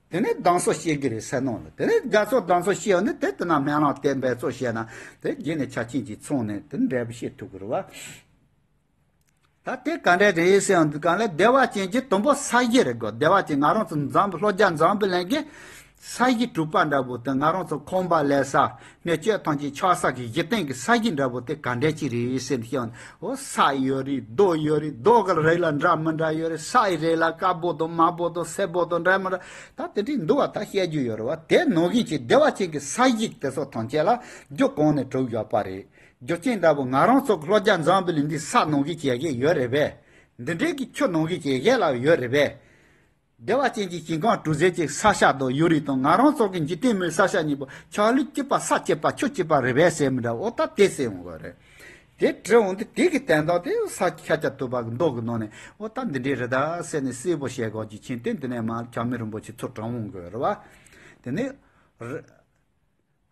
དེ་ནས་སྡང་ཟུག་སྐྱེ་གི་རེད་སེམས་ནང་ལ། དེ་ནས་དགའ་ཚོར་སྡང་ཟུག་སྐྱེ་ཡོང་ནས་དེ་དེ་ན་སྨོན་ལམ་བསྟན་འབད་རྩོལ་བྱས་ན་དེ་རྗེས་ནས་ཆ་རྐྱེན་གྱིས་མཚུངས་ནས་དེ་འབྲས་བུ་སྐྱེ་ཐུབ་ཀྱི་རེད་བ། ད་དེ་ག་འདྲས་རེད་ཟེར་ཡང་འདི་གང་ལས་བདེ་བ་ཅན་གྱི་དང་པོ་ས་གཞི་རེད་གོ། བདེ་བ་ཅན་ང་རང་ཚོ་འཛམ་བུ་ལྷོ་རྒྱ་འཛམ་བུ་གླིང་གི་ས་གཞི་དྲུག་པ་འདྲ་བོ་དེ་ང་རང་ཚོ་ཁང་པ་ལས་ས་སྨན་བཅོས་ཐམས་ཅད་ཆགས་ས་གི་གཞི་རྟེན་གྱི་ས་གཞི་འདྲ་བོ་དེ་ག་འདྲས་ཅིག་རེད་ཟེར་ཡང་འོ་ས་ཡོད་རེད། རྡོ་ཡོད་རེད། རྡོ་གི་རིགས་ལ་འདྲ་མི་འདྲ་ཡོད་རེད། ས་ཡི་རིགས་ལ་དཀར་པོ་དང་དམར་པོ་དང་སེར་པོ་དང་འདྲ་མི་འདྲ་ད་དེ་འདྲས་འདུག་བ། ད་བཤད་རྒྱུ་ཡོད་རེད་བ། དེ་ནང་བཞིན་གྱི་བདེ་བ་ཅན་གྱི་ས་གཞི་དེ་ཚོ་ཐམས་ཅད་ལ་རྒྱུ་གང་ནས་གྲུབ་ཡོད་པ་རེད། རྒྱུ་རྐྱེན་འདྲ་བོ་ང་རང་ཚོ་གི་ལྷོ་རྒྱ་འཛམ་བུ་གླིང་འདི་ས་ནང་བཞིན་གྱི་ཡ་གི་ཡོད་རེད་པས། འདི་འདྲའི་གི་ཆུ་ནང་བཞིན་གྱི་ཡ་གི་ལ་ཡོད་རེད་པས། བདེ་བ་ཅན་གྱི་ཞིང་ཁམས་གྲུ་ཟད་ཅིག་ས་ཆ་དང་ཡུལ་རིས་དང་ང་རང་ཚོ་གི་འཇིག་རྟེན་མིའི་ས་ཆ་གཉིས་པོ་ཆ་ལུགས་གཅིག་པ་ས་གཅིག་པ་ཆུ་གཅིག་པ་རེད་པས་ཟེར་མི་འདྲ་འོ་ད་དེ་ཟེར་འོང་གི་རེད། དེ་དྲི་འོང་དུས་དེ་གི་དོན་དག་དེ་ས་ཤཱཀྱ་ཐུབ་པ་གི་མདོ་གི་ནང་ནས་འོ་ད་འདི་འདྲའི་རེད་ད་ཟེར་ནས་གསལ་པོ་བཤད་དགོས་ཀྱི་ཕྱིན་ཏེ་འདི་ནས་མར་ཆགས་མེད་རིན་པོ་ཆེ་ཚུར་དྲངས་འོང་གི་རེད་བ། དེ་ནས་རི་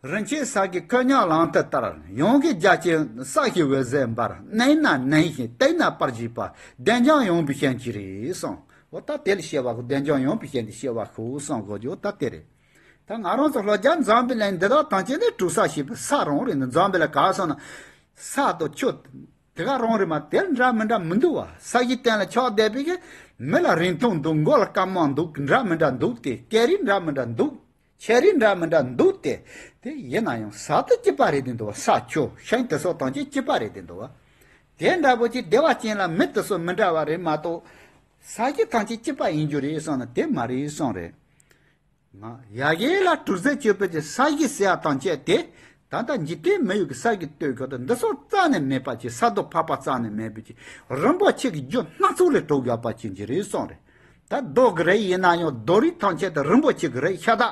རིན་ཆེན་ས་གི་ཁོད་སྙོམས་ལམ་མཐའ་ལྟར། ཡངས་ཀྱི་རྒྱ་ཆེ་ས་གཞི་འོད་ཟེར་འབར། མནན་ན་མནན་ཞིང་བཏེགས་ན་སྤར་བྱེད་པ། བདེ་འཇམ་ཡངས་པའི་ཞིང་གཅིག་རེད་གསུངས། འོ་ད་དེ་ལ་སྐྱེ་བ་གི་བདེ་འཇམ་ཡངས་པའི་ཞིང་དེ་སྐྱེ་བར་ཤོག་གསུང་དགོས་རྒྱུ་འོ་ད་དེ་རེད། ད་ང་རང་ཚོ་ལྷོ་རྒྱ་འཛམ་བུ་གླིང་འདི་དག་ཐམས་ཅད་ནི་གྲུ་ས་ཞེས་པའི་ས་རང་རེད། འདི་འཛམ་བུ་གླིང་ག་སོང་ན་ས་དང་ཆུ། དེ་ག་རང་རེད་མ། དེ་འདྲ་མི་འདྲ་མི་འདུག་བ། ས་གཞི་སྟེང་ལ་ཆགས་བསྡད་པའི་གི་མི་ལ་རིང་ཐུང་འདུག་མགོ་ལ་སྐམ་མང་འདུག་འདྲ་མི་འདྲ་འདུག་སྟེ། སྐད་རིགས་འདྲ་མི་འདྲ་འདུག་ཆས་རིགས་འདྲ་མི་འདྲ་འདུག་སྟེ། དེ་ཡིན་ན་ཡང་ས་དེ་གཅིག་པ་རེད་དེ་འདུག་བ། ས་ཆུ་ཤིང་དེ་སོགས་ཐམས་ཅད་གཅིག་པ་རེད་དེ་འདུག་བ། དེ་འདྲ་པོ་ཅིག་བདེ་བ་ཅན་ལ་མི་དེ་ཚོ་མི་འདྲ་བ་རེད་མ་གཏོགས། ས་གཞི་ཐམས་ཅད་གཅིག་པ་ཡིན་རྒྱུ་རེད་བསམ་ན་དེ་མ་རེད་བསམ་རེད། ང་ཡ་གི་ལ་དྲུག་རྩ་གཅོད་པའི་ས་གཞི་ཟེར་ཡ་ཐམས་ཅད་དེ། ད་ལྟ་འཇིག་རྟེན་མི་ཡུལ་གྱི་ས་གཞི་སྟོད་གོ་དང་འདི་སོགས་རྩ་ནས་མེད་པ་ཅིག་ས་རྡོ་ཕག་པ་རྩ་ནས་མེད་པ་ཅིག་རིན་པོ་ཆེ་གི་རྒྱུ་སྣ་ཚོགས་ལས་གྲུབ་ཡོད་པ་ཅིག་གི་རེད་བསམ་རེད། ད་རྡོ་གི་རིགས་ཡིན་ན་ཡང་རྡོ་རིགས་ཐམས་ཅད་དེ་རིན་པོ་ཆེ་གི་རིགས་ཤ་སྟག་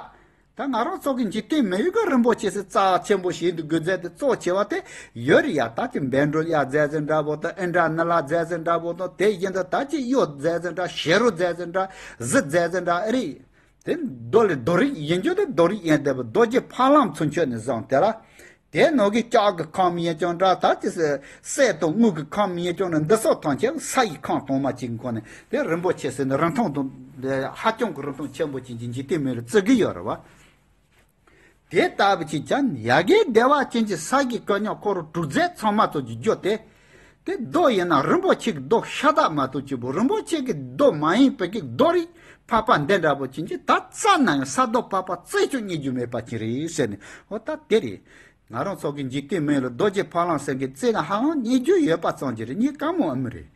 ད་ང་རང་ཚོ་གི་འཇིག་རྟེན་མི་ཡུལ་གྱི་རིན་པོ་ཆེ་ཟེར་རྩ་ཆེན་པོ་ཞིག་འདུག་དགོས་རྫས་དེ་གཙོ་ཆེ་བ་དེ་ཡོད་རེད་ཡ། ད་ཅི་བཻ་ཌཱུརྱ་རྫས་ཟེར་འདྲ་པོ་དང་ཨིནྡྲ་ནཱི་ལ་རྫས་ཟེར་འདྲ་པོ་དང་དེ་བཞིན་དུ་ད་ཅི་གཡུ་རྫས་ཟེར་འདྲ་བྱེ་རུ་རྫས་ཟེར་འདྲ་གཟི་རྫས་ཟེར་འདྲ་ཨེ་རེད། དེ་རྡོ་ལས་རྡོ་རིགས་ཡིན་རྒྱུ་དེ་རྡོ་རིགས་ཡིན་བསྡད་པ་རྡོ་རྗེ་ཕ་ལམ་ཚུན་ཆད་ནས་བཟུང་དེ་ལ། དེ་ནང་གི་ལྕགས་ཀྱི་ཁམས་ཡིན་ཀྱང་འདྲ། ད་ཅི་སེ་གསེར་དང་དངུལ་གྱི་ཁམས་ཡིན་ཀྱང་འདྲ། འདི་སོགས་ཐམས་ཅད་ས་ཡི་ཁམས་དྭངས་མ་ཅིག་གི་སྒོ་ནས་དེ་རིན་པོ་ཆེ་ཟེར་ནས་རིན་ཐང་དང་ཧ་ཅང་གི་རིན་ཐང་ཆེན་པོ་ཅན་གྱི་འཇིག་རྟེན་མི་ལ་བརྩི་གི་ཡོད་རེད་བ། དེ་ལྟ་བུ་ཅིག་ཀྱང་ཡ་གི་བདེ་བ་ཅན་གྱི་ས་གི་གོ་ཉག་ཁོ་རུ་དྲུག་རྫས་ཚང་མ་ཚོ་གི་རྒྱུ་དེ། དེ་རྡོ་ཡིན་ན་རིན་པོ་ཆེ་གི་རྡོ་ཤ་སྟག་མ་གཏོགས་གཅིག་པུ་རིན་པོ་ཆེ་གི་རྡོ་མ་ཡིན་པའི་གི་རྡོ་རིགས་ཕག་པ་འདི་འདྲ་པོ་ཅན་གྱི་ད་རྩ་ན་ཡང་ས་རྡོ་ཕག་པ་རྩེ་ཆུ་རྙེད་རྒྱུ་མེད་པ་ཅིག་རེད་ཟེར་ནས་འོ་ད་དེ་རེད། ང་རང་ཚོ་གི་འཇིག་རྟེན་མི་ལ་རྡོ་རྗེ་ཕ་ལམ་ཟེར་གི་རྩེ་ན་ཧ་ལམ་རྙེད་རྒྱུ་ཡོད་པ་ཙམ་གྱི་རེད། རྙེད་དཀའ་མོ་ཨ་མི་རེད།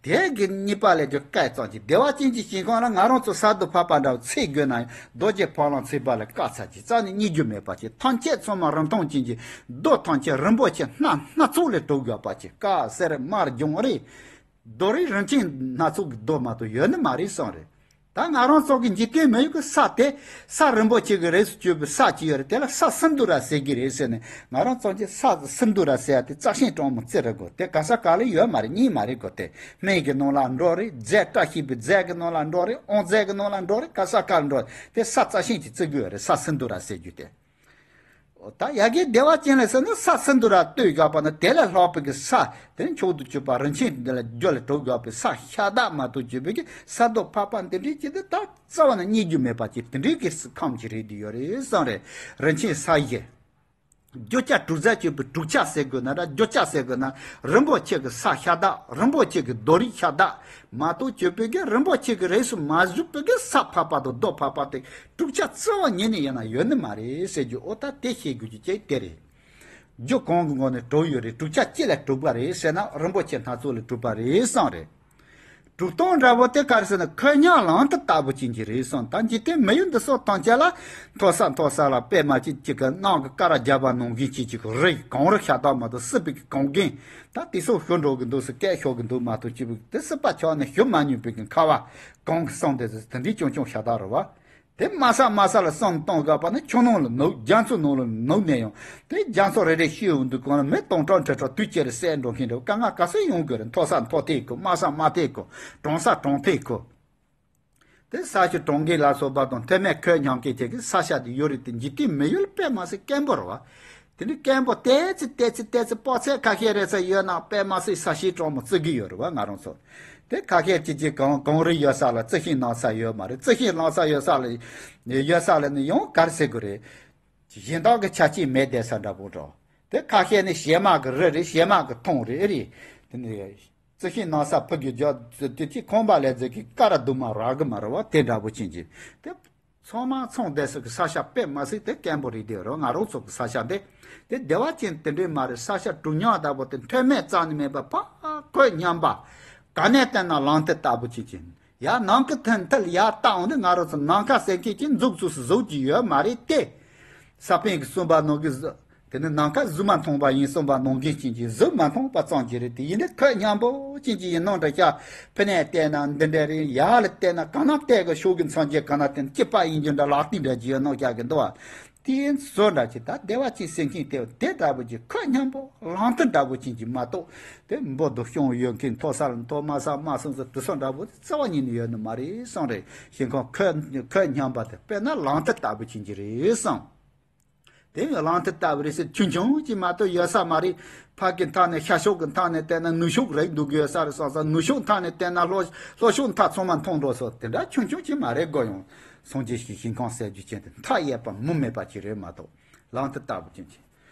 དེ་གི་རྙེད་པ་ལས་ཀྱང་དཀའ་ཙམ་གྱི་བདེ་བ་ཅན་གྱི་ཞིང་ཁམས་ལ་ང་རང་ཚོ་ས་རྡོ་ཕག་པ་འདྲ་བོ་འཚོལ་དགོས་ན་ཡང་རྡོ་རྗེ་ཕ་ལམ་འཚོལ་བ་ལས་དཀའ་ཚ་གྱི་རྩ་ནས་རྙེད་རྒྱུ་མེད་པ་ཅིག་ཐམས་ཅད་ཚང་མ་རིན་ཐང་ཅན་གྱི་རྡོ་ཐམས་ཅད་རིན་པོ་ཆེ་སྣ་སྣ་ཚོགས་ལས་གྲུབ་ཡོད་པ་ཅིག་དཀར་སེར་དམར་ལྗང་རེད། རྡོ་རིགས་རིན་ཆེན་སྣ་ཚོགས་ཀྱི་རྡོ་མ་གཏོགས་ཡོད་ནི་མ་རེད་བསམ་རེད། ད་ང་རང་ཚོ་གི་འཇིག་རྟེན་མི་ཡུལ་གྱི་ས་དེ་ས་རིན་པོ་ཆེ་གི་རིགས་སུ་གྱུར་པའི་ས་ཅིག་ཡོད་རེད། དེ་ལ་ས་སིནྡྷུ་ར་ཟེར་གྱི་རེད་ཟེར་ནས་ང་རང་ཚོ་གི་ས་སིནྡྷུ་ར་ཟེར་ཡ་དེ་རྩ་ཤིང་གྲང་མོ་བརྩི་རེད་གོ། དེ་ག་ས་ག་ལ་ཡོད་མ་རེད། རྙེད་མ་རེད་གོ། དེ་སྨན་གྱི་ནང་ལ་འགྲོ་རེད། རྫས་བཀྲ་ཤིས་པའི་རྫས་ཀྱི་ནང་ལ་འགྲོ་རེད། ཨོང་རྫས་ཀྱི་ནང་ལ་འགྲོ་རེད། ག་ས་ག་ལ་འགྲོ་རེད། དེ་ས་རྩ་ཤིང་གིས་བརྩི་གི་ཡོད་རེད། ས་སིནྡྷུ་ར་ཟེར་རྒྱུ་དེ། ད་ཡ་གི་བདེ་བ་ཅན་ལ་ཟེར་ན་ས་སིནྡྷུ་ར་སྟོད་བཞག་པ་ན་དེ་ལས་ལྷག་པའི་གི་ས་དེ་མཆོག་ཏུ་གྱུར་པ་རིན་ཆེན་འདི་ལ་རྒྱུ་ལ་གྲུབ་བཞག་པའི་ས་ཤ་སྟག་མ་གཏོགས་གྱུར་པའི་གི་ས་རྡོ་ཕག་པ་འདི་འདྲའི་ཅིག་དེ་ད་རྩ་བ་ན་རྙེད་རྒྱུ་མེད་པ་ཅིག་དེ་འདྲའི་གི་ཁམས་ཅིག་རེད་དེ་ཡོད་རེད་བསམ་རེད། རིན་ཆེན་ས་གཞི། རྒྱུ་ཆ་དྲུག་རྩ་གཅིག་པུ་དྲུག་ཆ་ཟེར་དགོས་ན་ར་རྒྱུ་ཆ་ཟེར་དགོས་ན་རིན་པོ་ཆེ་གི་ས་ཤ་སྟག་རིན་པོ་ཆེ་གི་རྡོ་རིགས་ཤ་སྟག་མ་གཏོགས་གྱུར་པའི་གི་རིན་པོ་ཆེ་གི་རིགས་སུ་མ་ཞུགས་པའི་གི་ས་ཕག་པ་དང་རྡོ་ཕག་པ་དེ་དྲུག་ཆ་རྩ་བ་ཉིད་ནས་ཡིན་ན་ཡོད་ནི་མ་རེད་ཟེར་རྒྱུ་འོ་ད་དེ་ཤེས་དགོས་རྒྱུ་ཅིག་དེ་རེད། རྒྱུ་གང་གི་ངོ་ནས་གྲུབ་ཡོད་རེད། དྲུག་ཆ་ཅི་ལས་གྲུབ་པ་རེད་ཟེར་ན་རིན་པོ་ཆེ་སྣ་ཚོགས་ལས་གྲུབ་པ་རེད་བསམ་རེད། གྲུབ་སྟངས་འདྲ་པོ་དེ་ག་རེ་ཟེར་ན་ཁོད་སྙོམས་ལམ་དུ་ལྟ་བུ་ཅན་གྱི་རེད་བསམ། ད་འཇིག་རྟེན་མི་ཡུལ་འདི་སོགས་ཐམས་ཅད་ལ་མཐོ་ས་མཐོ་ས་ལ་པད་མ་ཅིག་ཅིག་གི་ནང་གི་ཀ་ར་རྒྱབ་པ་ནང་བཞིན་ཅིག་ཅིག་གི་རི་གངས་རི་ཤ་སྟག་མ་གཏོགས་སྲིད་པའི་གངས་རྒན་ད་དེ་སོགས་ཤོར་འགྲོ་གི་འདུག་ཟེར་སྐད་ཤོར་གི་འདུག་མ་གཏོགས་ཅི་བུ་དེ་སྲིད་པ་ཆགས་ནས་ཞུ་མ་མྱོང་བའི་གི་ཁ་བ་གངས་གི་སྲང་དེ་ཚོ་དེ་འདྲའི་ཆུང་ཆུང་ཤ་སྟག་རེད་བ། དེ་དམའ་ས་དམའ་ས་ལ་བསམ་བཏང་དགོས་པ་ནི་ཆུ་ནང་ལ་ནུབ། རྒྱ་མཚོ་ནང་ལ་ནུབ་ནས་ཡང་དེ་རྒྱ་མཚོ་རེ་རེ་ཤི་འོང་དུས་གང་ལ་མི་སྟོང་ཕྲག་ཁྲི་ཕྲག་དུས་ཅི་རེ་བསད་འགྲོ་མཁན་འདྲ་བོ་དཀའ་ངལ་ག་ཚོད་ཡོང་དགོས་རེད། མཐོ་ས་མཐོ་ཐལ་གོ། དམའ་ས་དམའ་ཐལ་གོ། གྲང་ས་གྲང་ཐལ་གོ། དེ་ས་ཆུ་གྲང་གི་ལ་སོགས་པ་དང་མཐོ་དམན་ཁོད་སྙོམས་སྐད་ཆ་གི་ས་ཆ་དེ་ཡོད་རེད། དེ་འཇིག་རྟེན་མི་ཡུལ་དཔེ་མ་སྲིད་དཀོན་པོ་རེད་བ། དེ་ནི་དཀོན་པོ་ཏོག་ཙམ་ཏོག་ཙམ་ཏོག་ཙམ་དཔག་ཚད་ཁ་ཤས་རེ་ས་ཡོད་ན་དཔེ་མ་སྲིད་ས་གཞི་གྲོང་མོ་བརྩི་གི་ཡོད་རེད་བ་ང་རང་ཚོ། དེ་ཁ་ཤས་ཅིག་ཅིག་གངས་གངས་རི་ཡོད་ས་ལ་རྩི་ཤིང་ལངས་ས་ཡོད་མ་རེད། རྩི་ཤིང་ལངས་ས་ཡོད་ས་ལ་ཡོད་ས་ལ་ནི་ཡང་ག་རེ་ཟེར་དགོས་རེད། གཞན་དག་གི་ཆ་རྐྱེན་མེད་བསྡད་ས་འདྲ་པོ་འགྲོ། དེ་ཁ་ཤས་ནི་བྱེ་མ་གི་རི་རེད། བྱེ་མ་གི་མཐོངས་རེད་ཨེ་རེད། དེ་ནི་རྩི་ཤིང་ལངས་ས་ཕུ་གི་རྒྱ་དེ་ཅིག་ཁང་པ་ལས་ཟེར་གི་ཀ་ར་དུ་མ་རག་གི་མ་རེད་བ། དེ་འདྲ་པོ་ཅན་གྱི་དེ། ཚང་མ་ཚང་བསྡད་ས་གི་ས་ཆ་དཔེ་མ་སྲིད་དེ་དཀོན་པོ་རེད་དེ་རོ། ང་རང་ཚོ་གི་ས་ཆ་འདི་དེ་བདེ་བ་ཅན་དེ་འདྲའི་མ་རེད། ས་ཆ་གྲུ་ཉག་ལྟ་བུ་དེ་མཐོ་དམན་རྩ་ནས་མེད་པ་ཕ་ཁོད་སྙོམས་པ། ག་ནས་བལྟས་ན་ལམ་མཐིལ་ལྟ་བུ་ཅིག་ཅིག་ཡར་ནམ་མཁའ་མཐིལ་མཐིལ་ཡར་བལྟ་འོང་དུས་ང་རང་ཚོ་ནམ་མཁའ་ཟེར་མཁན་གྱི་མཛུབ་ཚུགས་སུ་གཟུགས་ཀྱི་ཡོད་མ་རེད་དེ། ས་པཎ་གྱིས་གསུངས་པ་ནང་གི་གཟུགས། དེ་ནི་ནམ་མཁའ་གཟུགས་མ་མཐོང་བ་ཡིན་གསུངས་པ་ནང་བཞིན་ཅན་གྱི་གཟུགས་མ་མཐོང་བ་ཙམ་གྱིས་རེད། དེ་ཡིན་ན་ཁོད་སྙོམས་པོ་ཅན་གྱི་ཡིན་ནོ་འདྲ་ཤག་ཕི་ནས་བལྟས་ན་འདི་འདྲ་རེད། ཡར་ལ་བལྟས་ན་གང་ན་བལྟས་གི་ཕྱོགས་ཀྱི་མཚམས་ཀྱི་གང་ན་བལྟས་ན་སྐྱིད་པ་ཡིན་རྒྱུ་འདྲ་ལག་མཐིལ་འདྲ་ཅིག་ཡོད་ནོ་ཤག་གི་འདུག་བ། དེ་བཟོ་འདྲ་ཅིག་ད་བདེ་བ་ཅན་ཟེར་མཁན་དེ་དེ་འདྲ་པོ་ཅིག་ཁོད་སྙོམས་པོ་ལམ་མཐིལ་འདྲ་པོ་ཅན་གྱི་མ་གཏོགས་དེ་འབུ་དང་གཤོང་ཡོད་མཁན་མཐོ་ས་ལ་མཐོ་དམའ་ས་དམའ་སོང་ས་དེ་ཚོ་འདྲ་པོ་རྩ་བ་ཉིད་ནས་ཡོད་ནི་མ་རེད་བསམ་རེད། ཞིང་ཁམས་ཁོད་ཁོད་སྙོམས་པ་དེ་དཔེར་ན་ལམ་མཐིལ་ལྟ་བུ་ཅན་གྱི་རེད་བསམ། དེ་ལམ་མཐིལ་ལྟ་བུ་རེད་ཟེར་ཆུང་ཆུང་ཅིག་མ་གཏོགས་ཡོད་ས་མ་རེད། ཕར་གི་མཐའ་ནས་ཤར་ཕྱོགས་ཀྱི་མཐའ་ནས་བལྟས་ན་ནུབ་ཕྱོགས་རེད་འདུག་གི་ཡོད་ས་རེད་བསམ་ས། ནུབ་ཕྱོགས་མཐའ་ནས་བལྟས་ན་ལྷོ་ལྷོ་ཕྱོགས་མཐའ་ཚང་མ་མཐོང་འགྲོ་སོང་། དེ་འདྲ་ཆུང་ཆུང་ཅིག་མ་རེད་གོ། ཡང་སངས་རྒྱས་ཀྱི་ཞིང་ཁམས་ཟེར་རྒྱུ་ཅན་དེ་མཐའ་ཡས་པ་མུ་མེད་པ་ཅིག་རེད་མ་གཏོགས་ལམ་མཐིལ་ལྟ་བུ་ཅན་ཅིག་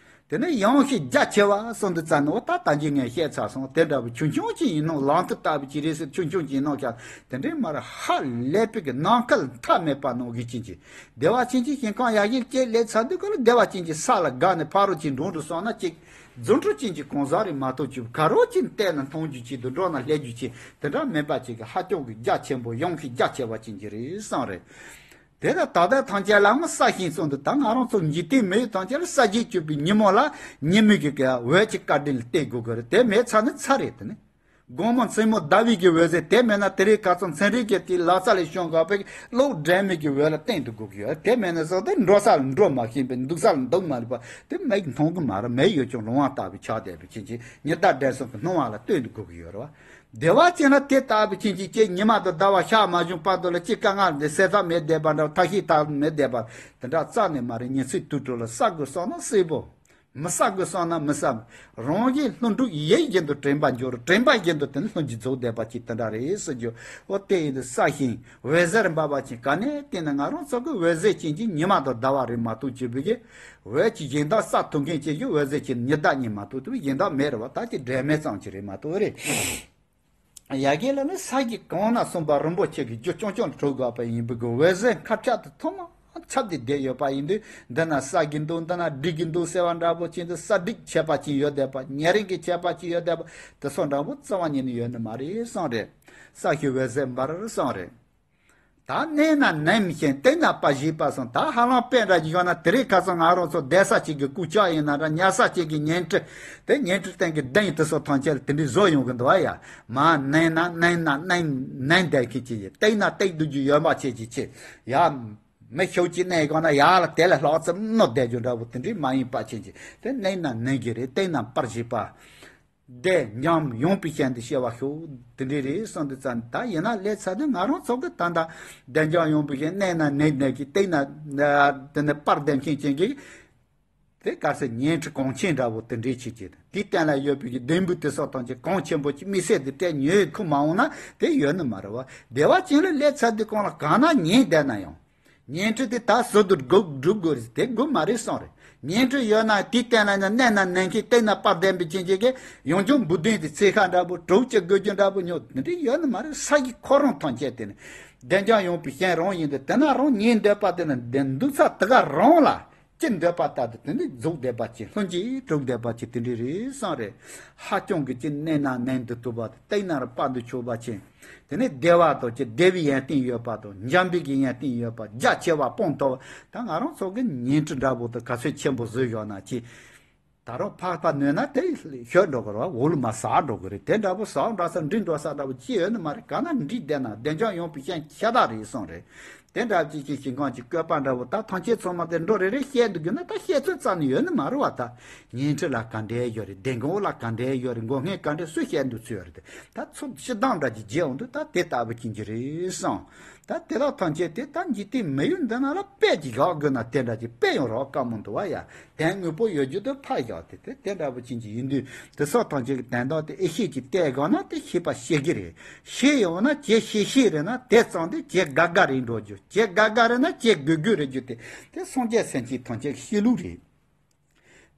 དེ་ནས་ཡང་ཞིག་རྒྱ་ཆེ་བ་གསུངས་འདུག་ཙང་ནི། འོ་ད་ད་གིན་ངས་བཤད་ཚར་སོང་། དེ་འདྲ་བོ་ཆུང་ཆུང་ཅིག་ཡིན་ནོ། ལམ་དུ་ལྟ་བུ་ཅིག་རེད་ཟེར། ཆུང་ཆུང་ཅིག་ཡིན་ནོ་ཀྱང་དེ་འདྲའི་མར་ཧ་ལས་པའི་གི་ནམ་མཁའ་མཐའ་མེད་པ་ནང་གི་ཅན་གྱི་བདེ་བ་ཅན་གྱི་ཞིང་ཁམས་ཡར་རྒྱས་ཅིག་སླེབས་ཚར་དུས་སྐབས་ལ། བདེ་བ་ཅན་གྱི་ས་ལ་དགའ་ནས་ཕ་རོལ་གྱི་འགྲོ་འགྲོ་སོང་ན་ཅིག་རྫུ་འཕྲུལ་ཅན་གྱི་གང་ཟག་རེད་མ་གཏོགས། ཅིག་ག་རོ་ཅིག་བལྟས་ན་མཐོང་རྒྱུ་ཅིག་དང་། འགྲོ་ན་སླེབས་རྒྱུ་ཅིག་དེ་འདྲ་མིན་པ་ཅིག་གི་ཧ་ཅང་གི་རྒྱ་ཆེན་པོ། ཡང་ཞིག་རྒྱ་ཆེ་བ་ཅན་གྱི་རེད་གསུངས་རེད། དེ་ལ་ད་ལྟ་ཐམས་ཅད་ལའང་ས་ཞིང་གསུངས་འདུག་ད་ང་རང་ཚོ་འཇིག་རྟེན་མི་ཡུལ་ཐམས་ཅད་ལ་ས་གཞི་བཅུ་པའི་ཉིན་མོ་ལ་ཉིན་མོའི་གི་གི་འོད་ཀྱི་སྐར་ལྡན་ལ་བརྟེན་དགོས་ཀྱི་རེད། དེ་མེད་ཚར་ན་ཚར་རེད། དེ་ནི་དགོང་མོ་མཚན་མོ་ཟླ་བའི་གི་འོད་ཟེར་དེ་མེད་ན། དེ་རིང་ཁ་སང་ཚན་རིག་གི་དེའི་ལག་རྩལ་ལས་བྱུང་དགོས་པའི་གློག་སྒྲོན་མེ་གི་འོད་ལ་བརྟེན་དུ་དགོས་ཀྱི་ཡོད། དེ་མེད་ན་ཟེར་ཏེ་འགྲོ་ས་ལ་འགྲོ་མ་ཤེས་པའི། འདུག་ས་ལ་འདུག་མ་ཤེས་པ་དེ་མིག་གིས་མཐོང་གི་མ་རེད། མེ་ཡོད་ཀྱང་རང་དབང་ལྟ་བུ་ཆགས་བསྡད་པའི་ཕྱིན་ཆད་ཉི་ཟླ་དྲན་གསོ་གི་སྣང་བ་ལ་ལྟོས་འདུག་དགོས་ཀྱི་ཡོད་རེད་བ། བདེ་བ་ཅན་ལ་དེ་ལྟ་བུ་ཕྱིན་ཆད་ཅིག་ཉི་མ་དང་ཟླ་བ་ཤར་མ་བྱུང་བར་དུ་ལ་ཅིག་དཀའ་ངལ་འདི་སེལ་ཐབས་མེད་བསྡད་པ་འདྲ། ཐབས་ཤེས་ཐབས་མེད་བསྡད་པ་དེ་འདྲ་རྩ་ནས་མ་རེད། ཉིན་ཚེ་དུས་དྲུག་ལ་བསགས་དགོས་བསམ་ན་སྲིད་པོ། མི་བསགས་དགོས་བསམ་ན་མི་བསགས། རང་གི་ལྷུན་གྲུབ་ཡིད་བཞིན་དུ་དྲན་པར་འགྱུར། དྲན་པ་བཞིན་དུ་དེ་ནི་ལྷུན་གྱིས་རྫོགས་བསྡད་པ་ཅིག་དེ་འདྲ་རེད་ཟེར་རྒྱུ། འོ་དེ་ཡིན་དུས་ས་ཞིང་འོད་ཟེར་འབར་བ་ཅན་ག་ནས་བལྟས་ན་ང་རང་ཚོ་གི་འོད་ཟེར་ཅན་གྱི་ཉི་མ་དང་ཟླ་བ་རེད་མ་གཏོགས། བྱེད་པའི་གི་འོད་ཀྱི་གཞན་དག་ས་ཐུབ་མཁན་ཅན་གྱི་འོད་ཟེར་ཅན་ཉི་ཟླ་གཉིས་མ་གཏོགས་དེ་གཞན་དག་མེད་རེད་བ། ད་ཅི་འབྲེལ་མེད་ཙམ་ཅིག་རེད་མ་གཏོགས་རེད། ཡ་གི་ལ་ནི་ས་གཞི་གང་ན་གསུངས་པ་རིན་པོ་ཆེ་གི་རྒྱུ་རྐྱང་རྐྱང་གྲུབ་དགོས་པ་ཡིན་པའི་གི་འོད་ཟེར་མཁའ་ཁྱབ་ཏུ་ཐོག་མ་ཁྱབ་སྟེ་བསྡད་ཡོད་པ་ཡིན་དུས། འདི་ན་བསགས་ཀྱི་འདུག་འདི་ན་སྒྲིག་གི་འདུག་ཟེར་བ་འདྲ་པོ་ཅིག་འདུག་ས་སྒྲིག་ཁྱད་པར་ཅིག་ཡོད་བསྡད་པ། ཉེ་རིང་གི་ཁྱད་པར་ཅིག་ཡོད་བསྡད་པ་དེ་ཚོ་འདྲ་པོ་རྩ་བ་ཉིད་ནས་ཡོད་ནི་མ་རེད་གསུངས་རེད། ས་གཞི་འོད་ཟེར་འབར་གསུངས་རེད། ད་གནས་ན་ནིང་བཞིན་བལྟས་ན་པར་བཞིན་པ་གསུངས། ད་ཧ་ལམ་དཔེ་འདྲ་ཅིག་ཡོད་ན། དེ་རིང་ཁ་སང་ང་རང་ཚོ་བསྡད་ས་ཅིག་གི་རྐུབ་ཀྱག་ཡིན་ན་འདྲ། ཉལ་ས་ཅིག་གི་ཉལ་ཁྲི། དེ་ཉལ་ཁྲི་སྟེང་གི་གདན་དེ་ཚོ་ཐམས་ཅད་ལ་དེ་འདྲའི་བཟོ་ཡོང་གི་འདུག་བ་ཡ། མར་གནས་ན་གནས་ན་གནས་གནས་བསྡད་མཁན་ཅིག་ཡིན། བལྟས་ན་བལྟས་སྡོད་རྒྱུ་ཡོད་མ་ཆེ་ཅིག་ཆེ་ཡ། མི་ཤོག་ཅིག་གནས་དགོས་ན་ཡར་ལ་དེ་ལ་ལྷག་ཙམ་མནོ་བསྡད་རྒྱུ་འདྲ་པོ་དེ་འདྲའི་མ་ཡིན་པ་ཅན་ཅིག་དེ་གནས་ན་གནས་ཀྱི་རེད། བལྟས་ན་པར་བཞིན་པ། བདེ་འཇམ་ཡངས་པའི་ཞིང་དུ་སྐྱེ་བར་ཤོག་དེ་འདྲ་རེད་གསུངས་འདུག་ཙང་། ད་ཡིན་ན་ལས་ཚ་དུས་ང་རང་ཚོ་གི་ད་ལྟ་བདེ་འཇམ་ཡངས་པའི་ཞིང་། གནས་ན་གནས་གནས་ཀྱི། བལྟས་ན་དེ་ནི་པར་བསྡད་མཁན་ཅན་གྱི། དེ་ག་ཚོད་ཉལ་ཁྲི་གོང་ཆེན་འདྲ་པོ་དེ་འདྲའི་ཆེ་ཆེ། དེའི་སྟེང་ལ་ཡོད་པའི་གི་ལྡེམ་བུ་དེ་ཚོ་ཐམས་ཅད་གོང་ཆེན་པོ་ཅིག་དམིགས་བསལ་དུ་སྤྲད་ཉོས་ཁུ་མ་འོང་ན་དེ་ཡོད་ནི་མ་རེད་བ། བདེ་བ་ཅན་ལ་ལས་ཚ་དུས་གང་ལ་གང་ན་ཉལ་བསྡད་ན་ཡང་། ཉལ་ཁྲི་དེ་ད་ཟུར་དུ་སྒྲུབ་སྒྲུབ་དགོས་རེད། དེ་དགོས་མ་རེད་གསུངས་རེད། ཉལ་ཁྲི་ཡོད་ན་དེའི་སྟེང་ལ་ཡང་གནས་ན་གནས་མཁན། བལྟས་ན་པར་བསྡད་པའི་ཅན་ཅན་གྱི་ཡང་ཅུང་འབུ་སྡོང་དེ་ཚེ་ཁ་འདྲ་པོ་གྲོགས་ཀྱི་དགོས་རྒྱུ་འདྲ་པོ་ཉོ་དེ་འདྲ་ཡོད་ནི་མ་རེད། ས་གཞི་ཁོ་རང་ཐམས་ཅད་དེ་ནི་བདེ་འཇམ་ཡངས་པའི་ཞིང་རང་ཡིན་དུས། དེ་ན་རང་ཉལ་འདོད་པ་དེ་ནི་འདུག་ས་དེ་ག་རང་ལ་ཅི་འདོད་པ་ལྟར་དུ་དེ་ནི་རྫོགས་བསྡད་པ་ཅིག་ལྷུན་གྱིས་གྲུབ་བསྡད་པ་ཅིག་དེ་འདྲ་རེད་གསུངས་རེད། ཧ་ཅང་གི་ཅི་གནས་ན་གནས་འདུག་ཐུབ་པ་དེ། བལྟས་ན་ར་དཔལ་དུ་ཕྱུག་པ་ཅན། དེ་ནས་བདེ་བ་དང་ཅི་བདེ་བའི་ཡོན་ཏན་ཡོད་པ་དང་། འཇམ་པའི་གི་ཡོན་ཏན་ཡོད་པ། རྒྱ་ཆེ་བ་སྤངས་ཐུབ། ད་ང་རང་ཚོ་གི་ཉལ་ཁྲི་འདྲ་པོ་དེ་ག་ཚོད་ཆེན་པོ་བཟོས་ཡོད་ན་ཅི། ད་རུང་ཕར་ཕར་ནོན་ན་དེ་ཤོར་འགྲོ་གི་རེད་བ། འོག་ལ་མར་ཟག་འགྲོ་གི་རེད། དེ་འདྲ་པོ་ཟག་འགྲོ་ས་འགྲིལ་འགྲོ་ས་འདྲ་པོ་ཅི་ཡོད་ནི་མ་རེད། ག་ན་འགྲིལ་བསྡད་ན་བདེ་འཇམ་ཡངས་པའི་ཞིང་ཁྱད་དག་རེད་གསུངས་རེད། དེ་འདྲ་ཅིག་གི་ཞིང་ཁམས་ཀྱི་བཀོད་པ་འདྲ་པོ་ད་ཐམས་ཅད་ཚང་མ་དེ་འགྲོ་རེ་རེ་བཤད་འདུག་རྒྱུ་ན་ད་བཤད་ཚོད་རྩ་ནས་ཡོད་ནི་མ་རེད་བ། ད་ཉལ་ཁྲི་ལ་ག་འདྲས་ཡོད་རེད། སྡེ་འགོ་ལ་ག་འདྲས་ཡོད་རེད། མགོ་རྔན་ག་འདྲས་སུས་བཤད་འདུག་ཚུལ་ཡོད་རེད། དེ་ད་ཚོད་སྤྱི་བཏང་འདྲ་ཅིག་བརྗེད་འོང་དུས་ད་དེ་ལྟ་བུ་ཅན་གྱི་རེད་གསུངས། ད་དེ་དག་ཐམས་ཅད་དེ་ད་འཇིག་རྟེན་མི་ཡུལ་འདི་ན་ལ་དཔེ་ཅིག་བཞག་དགོས་ན་དེ་འདྲ་ཅིག་དཔེ་ཡང་རག་དཀའ་མོ་འདུག་བ་ཡ། དོན་དངོས་པོ་ཡོད་རྒྱུ་དེ་ཕར་བཞག་སྟེ། དེ་དེ་འདྲ་པོ་ཅན་གྱི་ཡིན་དུས་དེ་སོགས་ཐམས་ཅད་ཀྱི་དོན་དག་དེ་ཨེ་ཤེས་ཀྱི་ལྟས་གང་ན་དེ་ཤེས་པ་ཤེས་ཀྱི་རེད། ཤེས་ཡོང་ན་ཇེ་ཤེས་ཤེས་རེད་ན་དེ་ཙམ་དེ་ཇེ་དགའ་དགའ་རེད་འགྲོ་རྒྱུ། ཇེ་དགའ་དགའ་རེད་ན་ཇེ་དགོས་དགོས་རེད་རྒྱུ་དེ། དེ་སངས་རྒྱས་སེམས་ཅན་ཐམས་ཅད་ཀྱི་བཤད་ལུགས་རེད།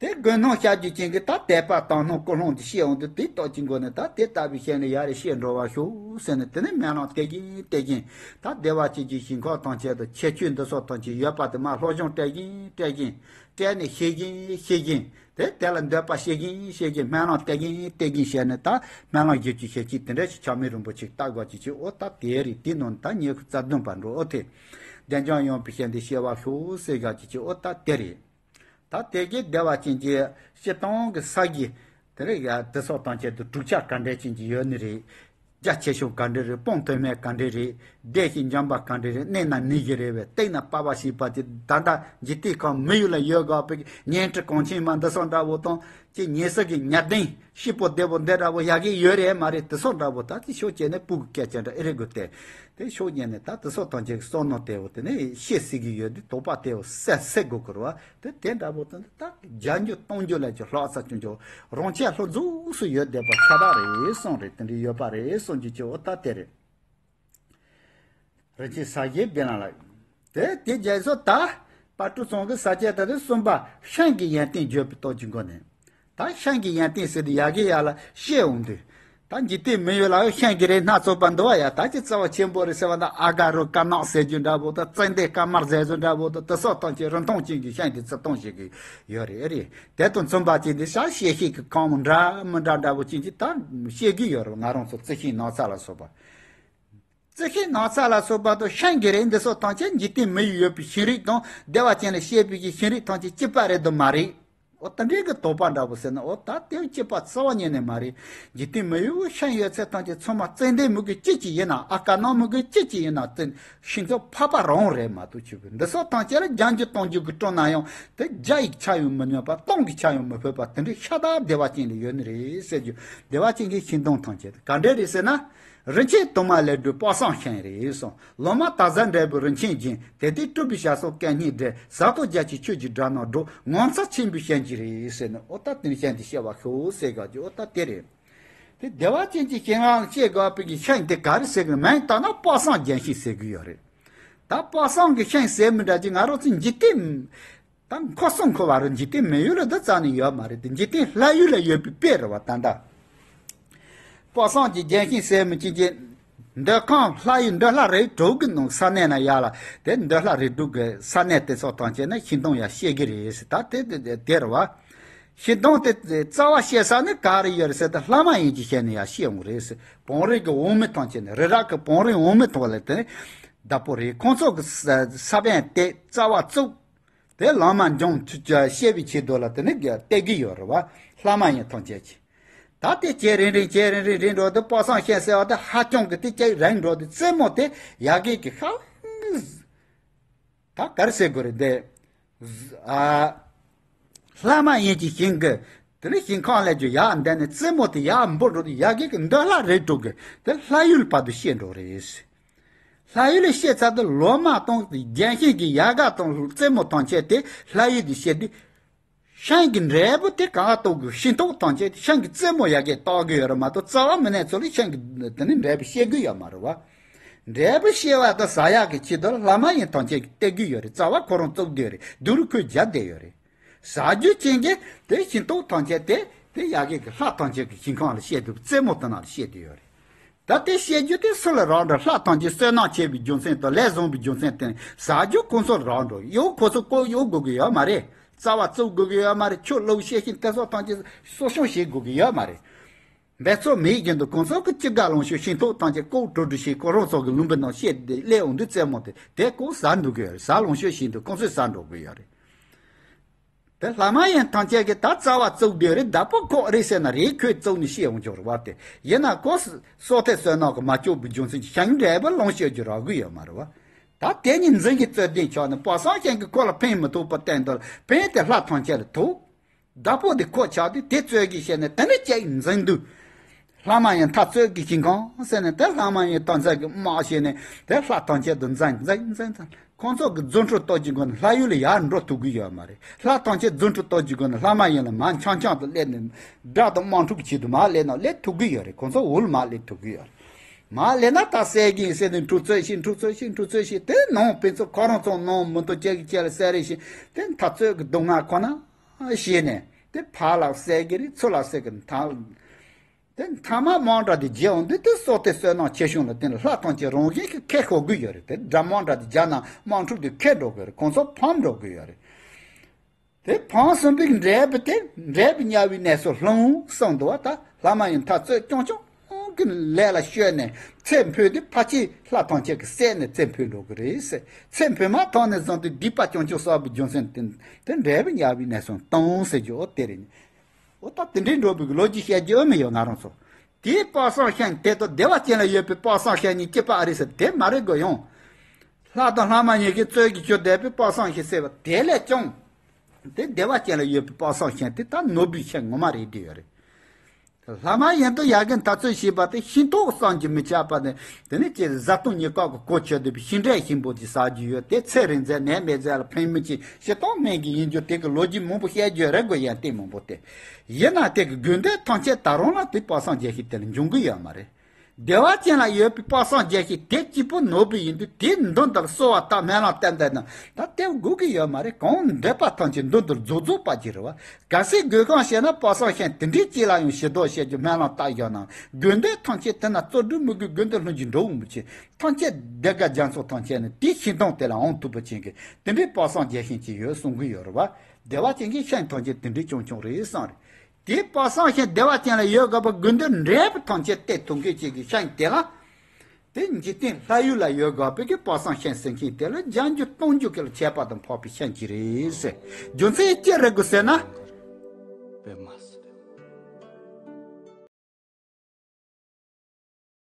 དེ་དགོས་སྣང་ཤར་རྒྱུ་ཅན་གྱི་ད་དད་པ་དག་སྣང་ཀུན་སློང་དེ་ཤེས་འོང་དུས་དེ་རྟགས་ཀྱི་སྒོ་ནས་ད་དེ་ལྟ་བུའི་ཞལ་ནས་ཡར་རེ་བཤད་འགྲོ་བར་ཤོག་ཟེར་ནས། དེ་ནས་སྨོན་ལམ་བཏབ་བཞིན་བཏབ་བཞིན། ད་བདེ་བ་ཅན་གྱི་ཞིང་ཁམས་ཐམས་ཅད་དུ་ཁྱད་ཆོས་འདི་སོགས་ཐམས་ཅད་ཡོད་པ་དེ་མར་སློབ་སྦྱོང་སྤྲད་བཞིན་སྤྲད་བཞིན། སྤྲད་ནས་ཤེས་བཞིན་ཤེས་བཞིན། དེ་དེ་ལ་འདོད་པ་ཤེས་བཞིན་ཤེས་བཞིན། སྨོན་ལམ་བཏབ་བཞིན་བཏབ་བཞིན་བྱས་ནས། ད་སྨོན་ལམ་བཞི་བཅུ་ཞེ་གཅིག་དེ་འདྲ་ཞིག་ཆགས་མེད་རིན་པོ་ཆེ་ལྟ་དགོས་ཀྱི་ཅིག་འོ་ད་དེ་རེད། དེའི་ནང་ད་ཉི་ཤུ་རྩ་བདུན་པ་འགྲོ། འོ་དེ་བདེ་འཇམ་ཡངས་པའི་ཞལ་འདི་བཞེས་པར་ཤོག་ཟེར་བཞག་ཀྱི་ཅིག་འོ་ད་དེ་རེད། ད་དེ་གའི་བདེ་བ་ཅན་གྱི་སྤྱིར་བཏང་གི་ས་གཞི་དེ་རེད་ཡ། དེ་སོགས་ཐམས་ཅད་དུ་གྲུབ་ཆ་ག་འདྲ་ཅན་གྱི་ཡོད་ནི་རེད། རྒྱ་ཆེ་ཆུང་ག་འདྲ་རེད། སྤང་ཐོགས་མེད་ག་འདྲ་རེད། བདེ་ཞིང་འཇམ་པ་ག་འདྲ་རེད། གནས་ན་གནས་ཀྱི་རེད་པས། བལྟས་ན་པར་པར་ཞིག་པ་དེ་ད་ལྟ་འཇིག་རྟེན་ཁམས་མི་ཡུལ་ལ་ཡོད་དགོས་པའི་ཉལ་ཁྲི་གོང་ཆེན་མ་འདི་སོགས་འདྲ་བོ་དང་། ཅིག་ཉལ་ས་གི་ཉལ་གདན་སྐྱིད་པོ་བདེ་པོ་འདི་འདྲ་བོ་ཡག་གི་ཡོད་རེད་མ་རེད། དེ་སོགས་འདྲ་བོ་ད་དེ་ཕྱོགས་གཅིག་ནས་སྤུ་གུ་སྐད་ཆ་འདྲ་ཨེ་རེད་དགོས་ཏེ། དེ་ཕྱོགས་གཉིས་ནས་ད་དེ་སོགས་ཐམས་ཅད་ཀྱི་བསམ་མནོ་དེ་བོ་དེ་ནས་ཤེས་སྲིད་ཀྱི་ཡོད་དུས་དོགས་པ་དེ་བོ་སེལ་སེལ་དགོས་ཀྱི་རེད་བ། དེ་དེ་འདྲ་བོ་དེ་ད་བརྒྱ་འགྱུར་སྟོང་འགྱུར་ལས་ཀྱི་ལྷག་ས་ཆུང་ཆུང་རང་ཆས་ལྷུན་རྫོགས་སུ་ཡོད་བསྡད་པ་ཁྱད་དག་རེད་གསུངས་རེད། དེ་འདྲ་ཡོད་པ་རེད་གསུངས་ཀྱི་ཅིག་འོ་ད་དེ་རེད། རིན་ཆེན་ས་གཞིའི་བེ་ལང་ལ། དེ་དེ་རྗེས་སུ་ད། ཨ་ཀྲུ་ཚང་གི་ས་སྐྱ་ད་དེ་གསུམ་པ་ཤིང་གི་ཡོན་ཏན་བརྗོད་པའི་སྟོབས་ཀྱི་སྒོ་ནས། ད་ཤིང་གི་ཡོན་ཏན་ཟེར་དུས་ཡ་གི་ཡ་ལ་ཤེས་འོང་དུས། ད་འཇིག་རྟེན་མི་ཡུལ་ལ་ཤིང་གི་རིགས་སྣ་ཚོགས་པ་འདུག་བ་ཡ། ད་ཅི་རྩ་བ་ཆེན་པོ་རེད་ཟེར་བ་ན་ཨ་ག་རུ་དཀར་ནག་ཟེར་རྒྱུ་འདྲ་པོ་དང་ཙན་དན་དཀར་དམར་ཟེར་རྒྱུ་འདྲ་པོ་དང་དེ་སོགས་ཐམས་ཅད་རིན་ཐང་ཅན་གྱི་ཤིང་དེ་བརྩི་མཐོང་བྱེད་ཀྱི་ཡོད་རེད། རེད། དེ་དང་མཚུངས་པ་ཅིག་འདི་ཤ་ཤེས་ཤིང་གི་ཁམས་འདྲ་མི་འདྲ་འདྲ་པོ་ཅན་ཅིག་ད་ཤེས་ཀྱི་ཡོད་རེད། ང་རང་ཚོ་རྩི་ཤིང་ནགས་ཚལ་ལ་སོགས་པ། རྩི་ཤིང་ནགས་ཚལ་ལ་སོགས་པ་དང་ཤིང་གི་རིགས་འདི་སོགས་ཐམས་ཅད་འཇིག་རྟེན་མི་ཡུལ་ཡོད་པའི་ཤིང་རིགས་དང་བདེ་བ་ཅན་ལ་བཤད་པའི་གི་ཤིང་རིགས་ཐམས་ཅད་གཅིག་པ་རེད་དམ་མ་རེད། འོ་ད་འདྲའི་གི་དོགས་པ་འདྲ་པོ་ཟེར་ན། འོ་ད་དེ་གཅིག་པ་རྩ་བ་ཉིད་ནས་མ་རེད། འཇིག་རྟེན་མི་ཡུལ་ཤིང་ཡོད་ཚད་ཐམས་ཅད་ཚང་མ་ཙན་དན་མུ་གེ་གཅིག་ཅིག་ཡིན་ན། ཨ་དཀར་ནག་མུ་གེ་གཅིག་ཅིག་ཡིན་ན་ཙན་ཤིང་ཚོ་ཕལ་པ་རང་རེད་མ་གཏོགས་ཆུ་བོ་འདི་སོགས་ཐམས་ཅད་ལ་རྒྱ་འགྱུར་གཏོང་རྒྱུ་གི་སྤྲོ་ན་ཡང་དེ་རྒྱ་ཡིས་ཆ་ཡང་མི་སྙོམས་པ། གཏོང་གིས་ཆ་ཡང་མི་ཕོད་པ། དེ་འདྲའི་ཤ་སྟག་བདེ་བ་ཅན་ལ་ཡོད་ནི་རེད་ཟེར་རྒྱུ། བདེ་བ་ཅན་གྱི་ཤིང་སྡོང་ཐམས་ཅད་ག་འདྲ་རེད་ཟེར་ན། རིན་ཆེན་དུ་མ་ལས་གྲུབ་དཔག་བསམ་ཤིང་རེད་གསུངས། ལོ་མ་དར་ཟབ་འབྲས་བུ་རིན་ཆེན་ཅན། དེ་སྟེ་སྤྲུལ་པའི་ཞྭ་སོགས་སྐད་སྙན་སྒྲས། ཟ་ཐོག་རྒྱ་ཆེ་ཆོས་ཀྱི་སྒྲ་རྣམས་སྒྲོག། ངོ་མཚར་ཆེན་པོའི་ཤིང་ཅིག་རེད་ཟེར་ནས། འོ་ད་དེ་ནི་ཤིང་དེ་བཤད་པ་ཤོག་ཟེར་ག་ཅིག་འོ་ད་དེ་རེད། དེ་བདེ་བ་ཅན་གྱི་ཤིང་རང་བཤད་དགོས་པའི་གི་ཤིང་དེ་ག་རེ་ཟེར་གི་མིང་བཏགས་ན་དཔག་བསམ་ལྗོན་ཤིང་ཟེར་གི་ཡོད་རེད། ད་དཔག་བསམ་གྱི་ཤིང་ཟེར་མི་འདྲ་ཅིག་ང་རང་ཚོ་འཇིག་རྟེན། ད་འཁོར་གསུམ་འཁོར་བ་རུ་འཇིག་རྟེན་མི་ཡུལ་ལ་འདི་རྩ་ནས་ཡོད་མ་རེད་དེ། འཇིག་རྟེན་ལྷ་ཡུལ་ལ་ཡོད་པའི་དཔེ་རེད་བ། ད་ལྟ་དཔག་བསམ་གྱི་ལྗོན་ཤིང་ཟེར་མི་ཅིག་གི་འདོད་ཁམས་ལྷ་ཡུལ་འདོད་ལྷ་རིགས་དྲུག་གི་ནང་ས་གནས་ན་ཡ་ལ་དེ་འདོད་ལྷ་རིགས་དྲུག་གི་ས་གནས་དེ་སོགས་ཐམས་ཅད་ན་ཤིང་སྡོང་ཡ་བཤད་གི་རེད་ཟེར། ད་དེ་དེ་དེ་རེད་བ། ཤིང་སྡོང་དེ་རྩ་བ་བཤད་ས་ནི་ག་རེ་ཡོད་རེད་ཟེར་ད་ལྷ་མ་ཡིན་གྱི་ཤིང་ནས་ཡ་བཤད་འོང་རེད་ཟེར། བང་རིམ་གྱི་འོག་མིན་ཐམས་ཅད་ནས། རི་རབ་ཀྱི་བང་རིམ་འོག་མིན་ཐོག་ལ་དེ་ནི་བདག་པོ་རེད། ཁོང་ཚོ་གི་ས་ས་བོན་དེ་རྩ་བ་བཙུགས། དེ་ལམ་མ་འབྱུང་ཚུལ་གྱི་བཤད་པའི་ཆེད་དུ་ལ་དེ་ནི་གཏད་ཀྱི་ཡོད་རེད་བ། ལྷ་མ་ཡིན་ཐམས་ཅད་ཀྱིས། ད་དེ་བྱེད་རིང་རིང་བྱེད་རིང་རིང་རིང་འགྲོ་དུས་དཔག་བསམ་ཤིང་ཟེར་བ་དེ་ཧ་ཅང་གི་དེ་བྱེད་རིང་འགྲོ་དུས་རྩེ་མོ་དེ་ཡ་གི་གི་ཧ་ད་ག་རེ་ཟེར་དགོས་རེད་དེ། ཨ། ལྷ་མ་ཡིན་གྱི་ཤིང་གི་དེ་ནི་ཤིང་ཁམས་ལས་ཀྱི་ཡར་འདས་ནས་རྩེ་མོ་དེ་ཡར་འབུར་འགྲོ་དུས་ཡ་གི་གི་འདོད་ལྷ་རིགས་དྲུག་གི་དེ་ལྷ་ཡུལ་བར་དུ་བཤད་འགྲོ་རེད། ལྷ་ཡུལ་ལ་བཤད་ཚར་དུས་ལོ་མ་དང་ལྗོན་ཤིང་གི་ཡལ་ག་དང་རྩེ་མོ་ཐམས་ཅད་དེ་ལྷ་ཡུལ་དུ་བཤད་དུས། ཤིང་གི་འབྲས་བུ་དེ་གང་ག་ལྟོགས་དགོས། ཤིང་ཏོག་ཐམས་ཅད་དེ་ཤིང་གི་རྩེ་མོ་ཡ་གིས་བཏགས་དགོས་ཡོད་རེད་མ་གཏོགས་རྩ་བ་མི་གནས་ཚུལ་ལ་ཤིང་གི་དེ་ནི་འབྲས་བུ་བཤད་དགོས་ཡོད་མ་རེད་བ། འབྲས་བུ་བཤད་པ་དང་ཟ་ཡག་གི་ཆེད་དུ་ལྷ་མ་ཡིན་ཐམས་ཅད་ཀྱིས་སྟེར་དགོས་ཡོད་རེད། རྩ་བ་ཁོ་རང་བཙུགས་བསྡད་ཡོད་རེད། སྡུག་རུས་ཁོས་རྒྱབ་བསྡད་ཡོད་རེད། ཟ་རྒྱུ་ཅན་གྱི་དེ་ཤིང་ཏོག་ཐམས་ཅད་དེ་དེ་ཡ་གི་གི་ལྷ་ཐམས་ཅད་ཀྱི་ཤིང་ཁམས་ལ་བཤད་དུས་རྩེ་མོ་དེ་ནང་ལ་བཤད་དུས་ཡོད་རེད། ད་དེ་བཤད་རྒྱུ་དེ་སུ་ལ་རག་འགྲོ། ལྷ་ཐམས་ཅད་བསོད་ནམས་ཆེ་བའི་རྒྱུ་མཚན་དང་ལས་བཟང་བའི་རྒྱུ་མཚན་དེ་ཟ་རྒྱུ་ཁོང་ཚོ་ལ་རག་འགྲོ། གཡོག་ཁོ་ཚོ་ལྐོག་གཡོག་དགོས་ཀྱི་ཡོད་མ་རེད། རྩ་བ་བཙུགས་དགོས་ཀྱི་ཡོད་མ་རེད། ཆུ་བླུགས་བཤད་ཤིང་དེ་སོགས་ཐམས་ཅད་གསོ་སྐྱོང་བྱེད་དགོས་ཀྱི་ཡོད་མ་རེད། འབད་རྩོལ་མེད་བཞིན་དུ་ཁོང་ཚོ་གི་ཅི་དགའ་ལོངས་སྤྱོད་ཤིང་ཏོག་ཐམས་ཅད་ལྐོག་བྲོ་བྲོ་ཞིག་ཁོ་རང་ཚོ་གི་ལུང་པའི་ནང་བཤད་དེ་སླེབས་འོང་དུས་རྩེ་མོ་དེ་དེ་ལྐོག་ཟ་འགྲོ་གི་ཡོད་རེད། ཟ་ལོངས་སྤྱོད་བཞིན་དུ་ཁོང་ཚོས་ཟ་འགྲོ་གི་ཡོད་རེད། དེ་ལྷ་མ་ཡིན་ཐམས་ཅད་ཀྱིས་ད་རྩ་བ་བཙུགས་བསྡད་རེད། བདག་པོ་ཁོ་རེད་ཟེར་ན་རེད། ཁོས་བཙུགས་ནས་བཤད་འོང་ཆོག་རེད་བ། དེ་ཡིན་ན་ཁོ་སོ་ཐེ་བསོད་ནམས་ཀྱིས་མ་ལྕོགས་པའི་རྒྱུ་མཚན་གྱིས་ཤིང་འབྲས་བུ་ལོངས་སྤྱོད་རྒྱུ་རག་གི་ཡོད་མ་རེད་བ། ད་དེ་ཉིད་འཛིན་གྱི་རྩོད་ལྡན་ཆགས་ནས་དཔག་བསམ་ཤིང་གིས་ཁོ་ལ་ཕན་མི་ཐོགས་པ་བསྟན་དོ། ཕན་དེ་ལྷ་ཐམས་ཅད་ལ་ཐོགས། བདག་པོ་དེ་ཁོ་ཆགས་དུས་དེ་རྩོད་གི་བྱས་ནས་དེ་ནི་ཅིག་འཛིན་དུས། ལྷ་མ་ཡིན་མཐའ་རྩོད་ཀྱི་ཤིང་ཁམས་ཟེར་ནས་དེ་ལྷ་མ་ཡིན་ཐམས་ཅད་ཀྱིས་དམག་བྱས་ནས་དེ་ལྷ་ཐམས་ཅད་དུ་འཛིན་འཛིན་འཛིན་འཛིན། ཁོང་ཚོ་གི་རྫུ་འཕྲུལ་སྟོབས་ཀྱི་སྒོ་ནས་ལྷ་ཡུལ་ལ་ཡར་འགྲོ་ཐུབ་ཀྱི་ཡོད་མ་རེད། ལྷ་ཐམས་ཅད་རྫུ་འཕྲུལ་སྟོབས་ཀྱི་སྒོ་ནས་ལྷ་མ་ཡིན་ལ་མར་འཆམ་འཆམ་དུ་སླེབས་ནས་དགྲ་དང་དམག་འཁྲུག་གི་ཆེད་དུ་མར་སླེབས་ན་སླེབས་ཐུབ་ཀྱི་ཡོད་རེད། ཁོང་ཚོ་འོག་ལ་མར་སླེབས་ཐུབ་ཀྱི་ཡོད་རེད། མར་སླེབས་ན་ད་བསད་ཀྱི་ཡིན་ཟེར་ནས་འཁྲུག་རྩོད་བྱས། འཁྲུག་རྩོད་བྱས། འཁྲུག་རྩོད་བྱས། དེ་ནང་ཕན་ཚུན་ཁོ་རང་ཚོ་ནང་མི་འདུག་ཅིག་གིས་ཅིག་ལ་བསད་རེས་བྱས། དེ་མཐའ་རྩོད་ཀྱི་སྡུག་བསྔལ་ཁོ་ན་བྱས་ནས་དེ་ཕར་ལ་བསད་ཀྱི་རེད། ཚུར་ལ་བསད་ཀྱི་རེད། མཐའ། དེ་མཐའ་མ་དམག་འདྲ་དེ་རྒྱལ་འོང་དུས་དེ་སོ་ཐེ་བསོད་ནམས་ཆེ་ཆུང་ལ་བརྟེན་ནས་ལྷ་ཐམས་ཅད་རང་བཞིན་གྱིས་ཁེ་ཤོར་གི་ཡོད་རེད། དེ་དགྲ་དམག་འདྲ་དེ་རྒྱལ་ན་དམག་འཁྲུག་དེ་ཁེ་འགྲོ་གི་ཡོད་རེད། ཁོང་ཚོ་ཕམ་འགྲོ་གི་ཡོད་རེད། དེ་ཕམ་སོང་བའི་འབྲས་བུ་དེ་འབྲས་བུ་དམྱལ་བའི་གནས་སུ་ལྷུང་གསུངས་འདུག་བ། ད་ལྷ་མ་ཡིན་མཐའ་རྩོད་རྐྱང་རྐྱང་གི་ལས་ལ་ཤོར་ནས་ཚེ་འཕོས་དུས་ཕལ་ཆེར་ལྷ་ཐམས་ཅད་ཀྱིས་བསད་ནས་ཚེ་འཕོས་འགྲོ་གི་རེད་ཟེར། ཚེ་འཕོས་མ་ཐག་ནས་བཟུང་སྟེ་སྡིག་པ་རྐྱང་རྐྱང་བསགས་པའི་རྒྱུ་མཚན་དེ་དེ་འབྲས་བུ་དམྱལ་བའི་གནས་སུ་ལྷུང་ཟེར་རྒྱུ་འོ་དེ་རེད། འོ་ད་དེ་འདྲའི་འགྲོ་བའི་ལོ་རྒྱུས་བཤད་རྒྱུ་ཨེ་མི་ཡོད་ང་རང་ཚོ། དེའི་དཔག་བསམ་ཤིང་དེ་དང་བདེ་བ་ཅན་ལ་ཡོད་པའི་དཔག་བསམ་ཤིང་གཉིས་གཅིག་པ་ཨེ་རེད་ཟེར་དེ་མ་རེད་གོ། ཡང་ལྷ་དང་ལྷ་མ་ཡིན་གྱི་རྩོད་ཀྱི་ཆུ་བསྡད་པའི་དཔག་བསམ་ཤིང་ཟེར་བ་དེ་ལས་ཀྱང་དེ་བདེ་བ་ཅན་ལ་ཡོད་པའི་དཔག་བསམ་ཤིང་དེ་ད་ནོར་བུའི་ཤིང་ངོ་མ་རེད་བསྡད་ཡོད་རེད། ལྷ་མ་ཡིན་དུ་ཡ་གི་མཐའ་རྩོད་བྱས་པ་དེ་ཤིང་ཏོག་བསམ་གྱིས་མི་ཁྱབ་པ་ནི་དེ་ནི་ཅེས་བཟའ་བཏུང་གཉིས་ཀ་གི་གོ་ཆོད་བསྡད་པའི་ཤིང་འབྲས་ཞིམ་པོ་ཅིག་ཟ་རྒྱུ་ཡོད། དེ་ཚེ་རིང་མཛད་ནད་མེད་མཛད་ལ་ཕན་མི་ཆེ། སྤྱིར་བཏང་སྨན་གྱི་ཡིན་རྒྱུ་དེ་གི་ལོ་རྒྱུས་མང་པོ་བཤད་རྒྱུ་རེད་གོ། ཡོན་ཏན་མང་པོ་དེ་ཡིན་ན་དེ་གི་དགོས་འདོད་ཐམས་ཅད་ད་རུང་ལ་དེ་དཔག་བསམ་རྒྱས་ཤིང་དེ་ལ་འབྱུང་གི་ཡོད་མ་རེད། བདེ་བ་ཅན་ལ་ཡོད་པའི་པ་སངས་རྒྱས་ཤིང་དེ་གཅིག་པུ་ནོར་བུ་ཡིན་དུས་དེའི་མདུན་དུ་གསོལ་བ་དང་སྨོན་ལམ་བཏབ་འདོད་ན་ད་དེ་དགོས་ཀྱི་ཡོད་མ་རེད། གང་འདོད་པ་ཐམས་ཅད་མདུན་དུ་རྫོགས་རྫོགས་པ་ཅིག་རེད་བ། གལ་སྲིད་དགོས་གང་ཞེ་ན་པ་སངས་ཤིང་དེ་འདྲའི་ཅིག་ལ་ཡང་ཞེ་དྲག་བཤད་རྒྱུ་སྨོན་ལམ་བཏབ་བཞག་ན་དགོས་འདོད་ཐམས་ཅད་དེ་ན་རྩོལ་སྒྲུབ་མི་དགོས། དགོས་འདོད་ལྷུན་གྱིས་འགྲུབ་འོང་མི་བྱེད། ཐམས་ཅད་བདེ་དགའ་རྒྱ་མཚོ་ཐམས་ཅད་ནི་དེའི་ཤིང་སྡོང་དེ་ལ་འོང་ཐུབ་པ་ཅན་གྱི་དེ་འདྲའི་པ་སངས་རྒྱས་ཤིང་ཅིག་ཡོད་གསུང་གི་ཡོད་རེད་བ། བདེ་བ་ཅན་གྱི་ཤིང་ཐམས་ཅད་དེ་འདྲའི་རྐྱང་རྐྱང་རེད་བསམ་རེད། དེ་པ་སངས་ཤིང་བདེ་བ་ཅན་ལ་ཡོད་དགོས་པ་དགོས་འདོད་འབྲས་བུ་ཐམས་ཅད་སྟེར་ཐུབ་མཁན་ཅིག་གི་ཤིང་དེ་ལ། དེ་འཇིག་རྟེན་ལྷ་ཡུལ་ལ་ཡོད་དགོས་པའི་གི་པ་སངས་ཤིང་ཟེར་མཁན་དེ་ལ་ལྗང་རྒྱུ་སྟོང་རྒྱུ་གི་ལ་ཁྱད་པར་དུ་འཕགས་པའི་ཤིང་ཅིག་རེད་ཟེར། རྒྱུ་མཚན་ཅི་རེད་དགོས་ཟེར་ན། དཔེ་མ་སྲིད་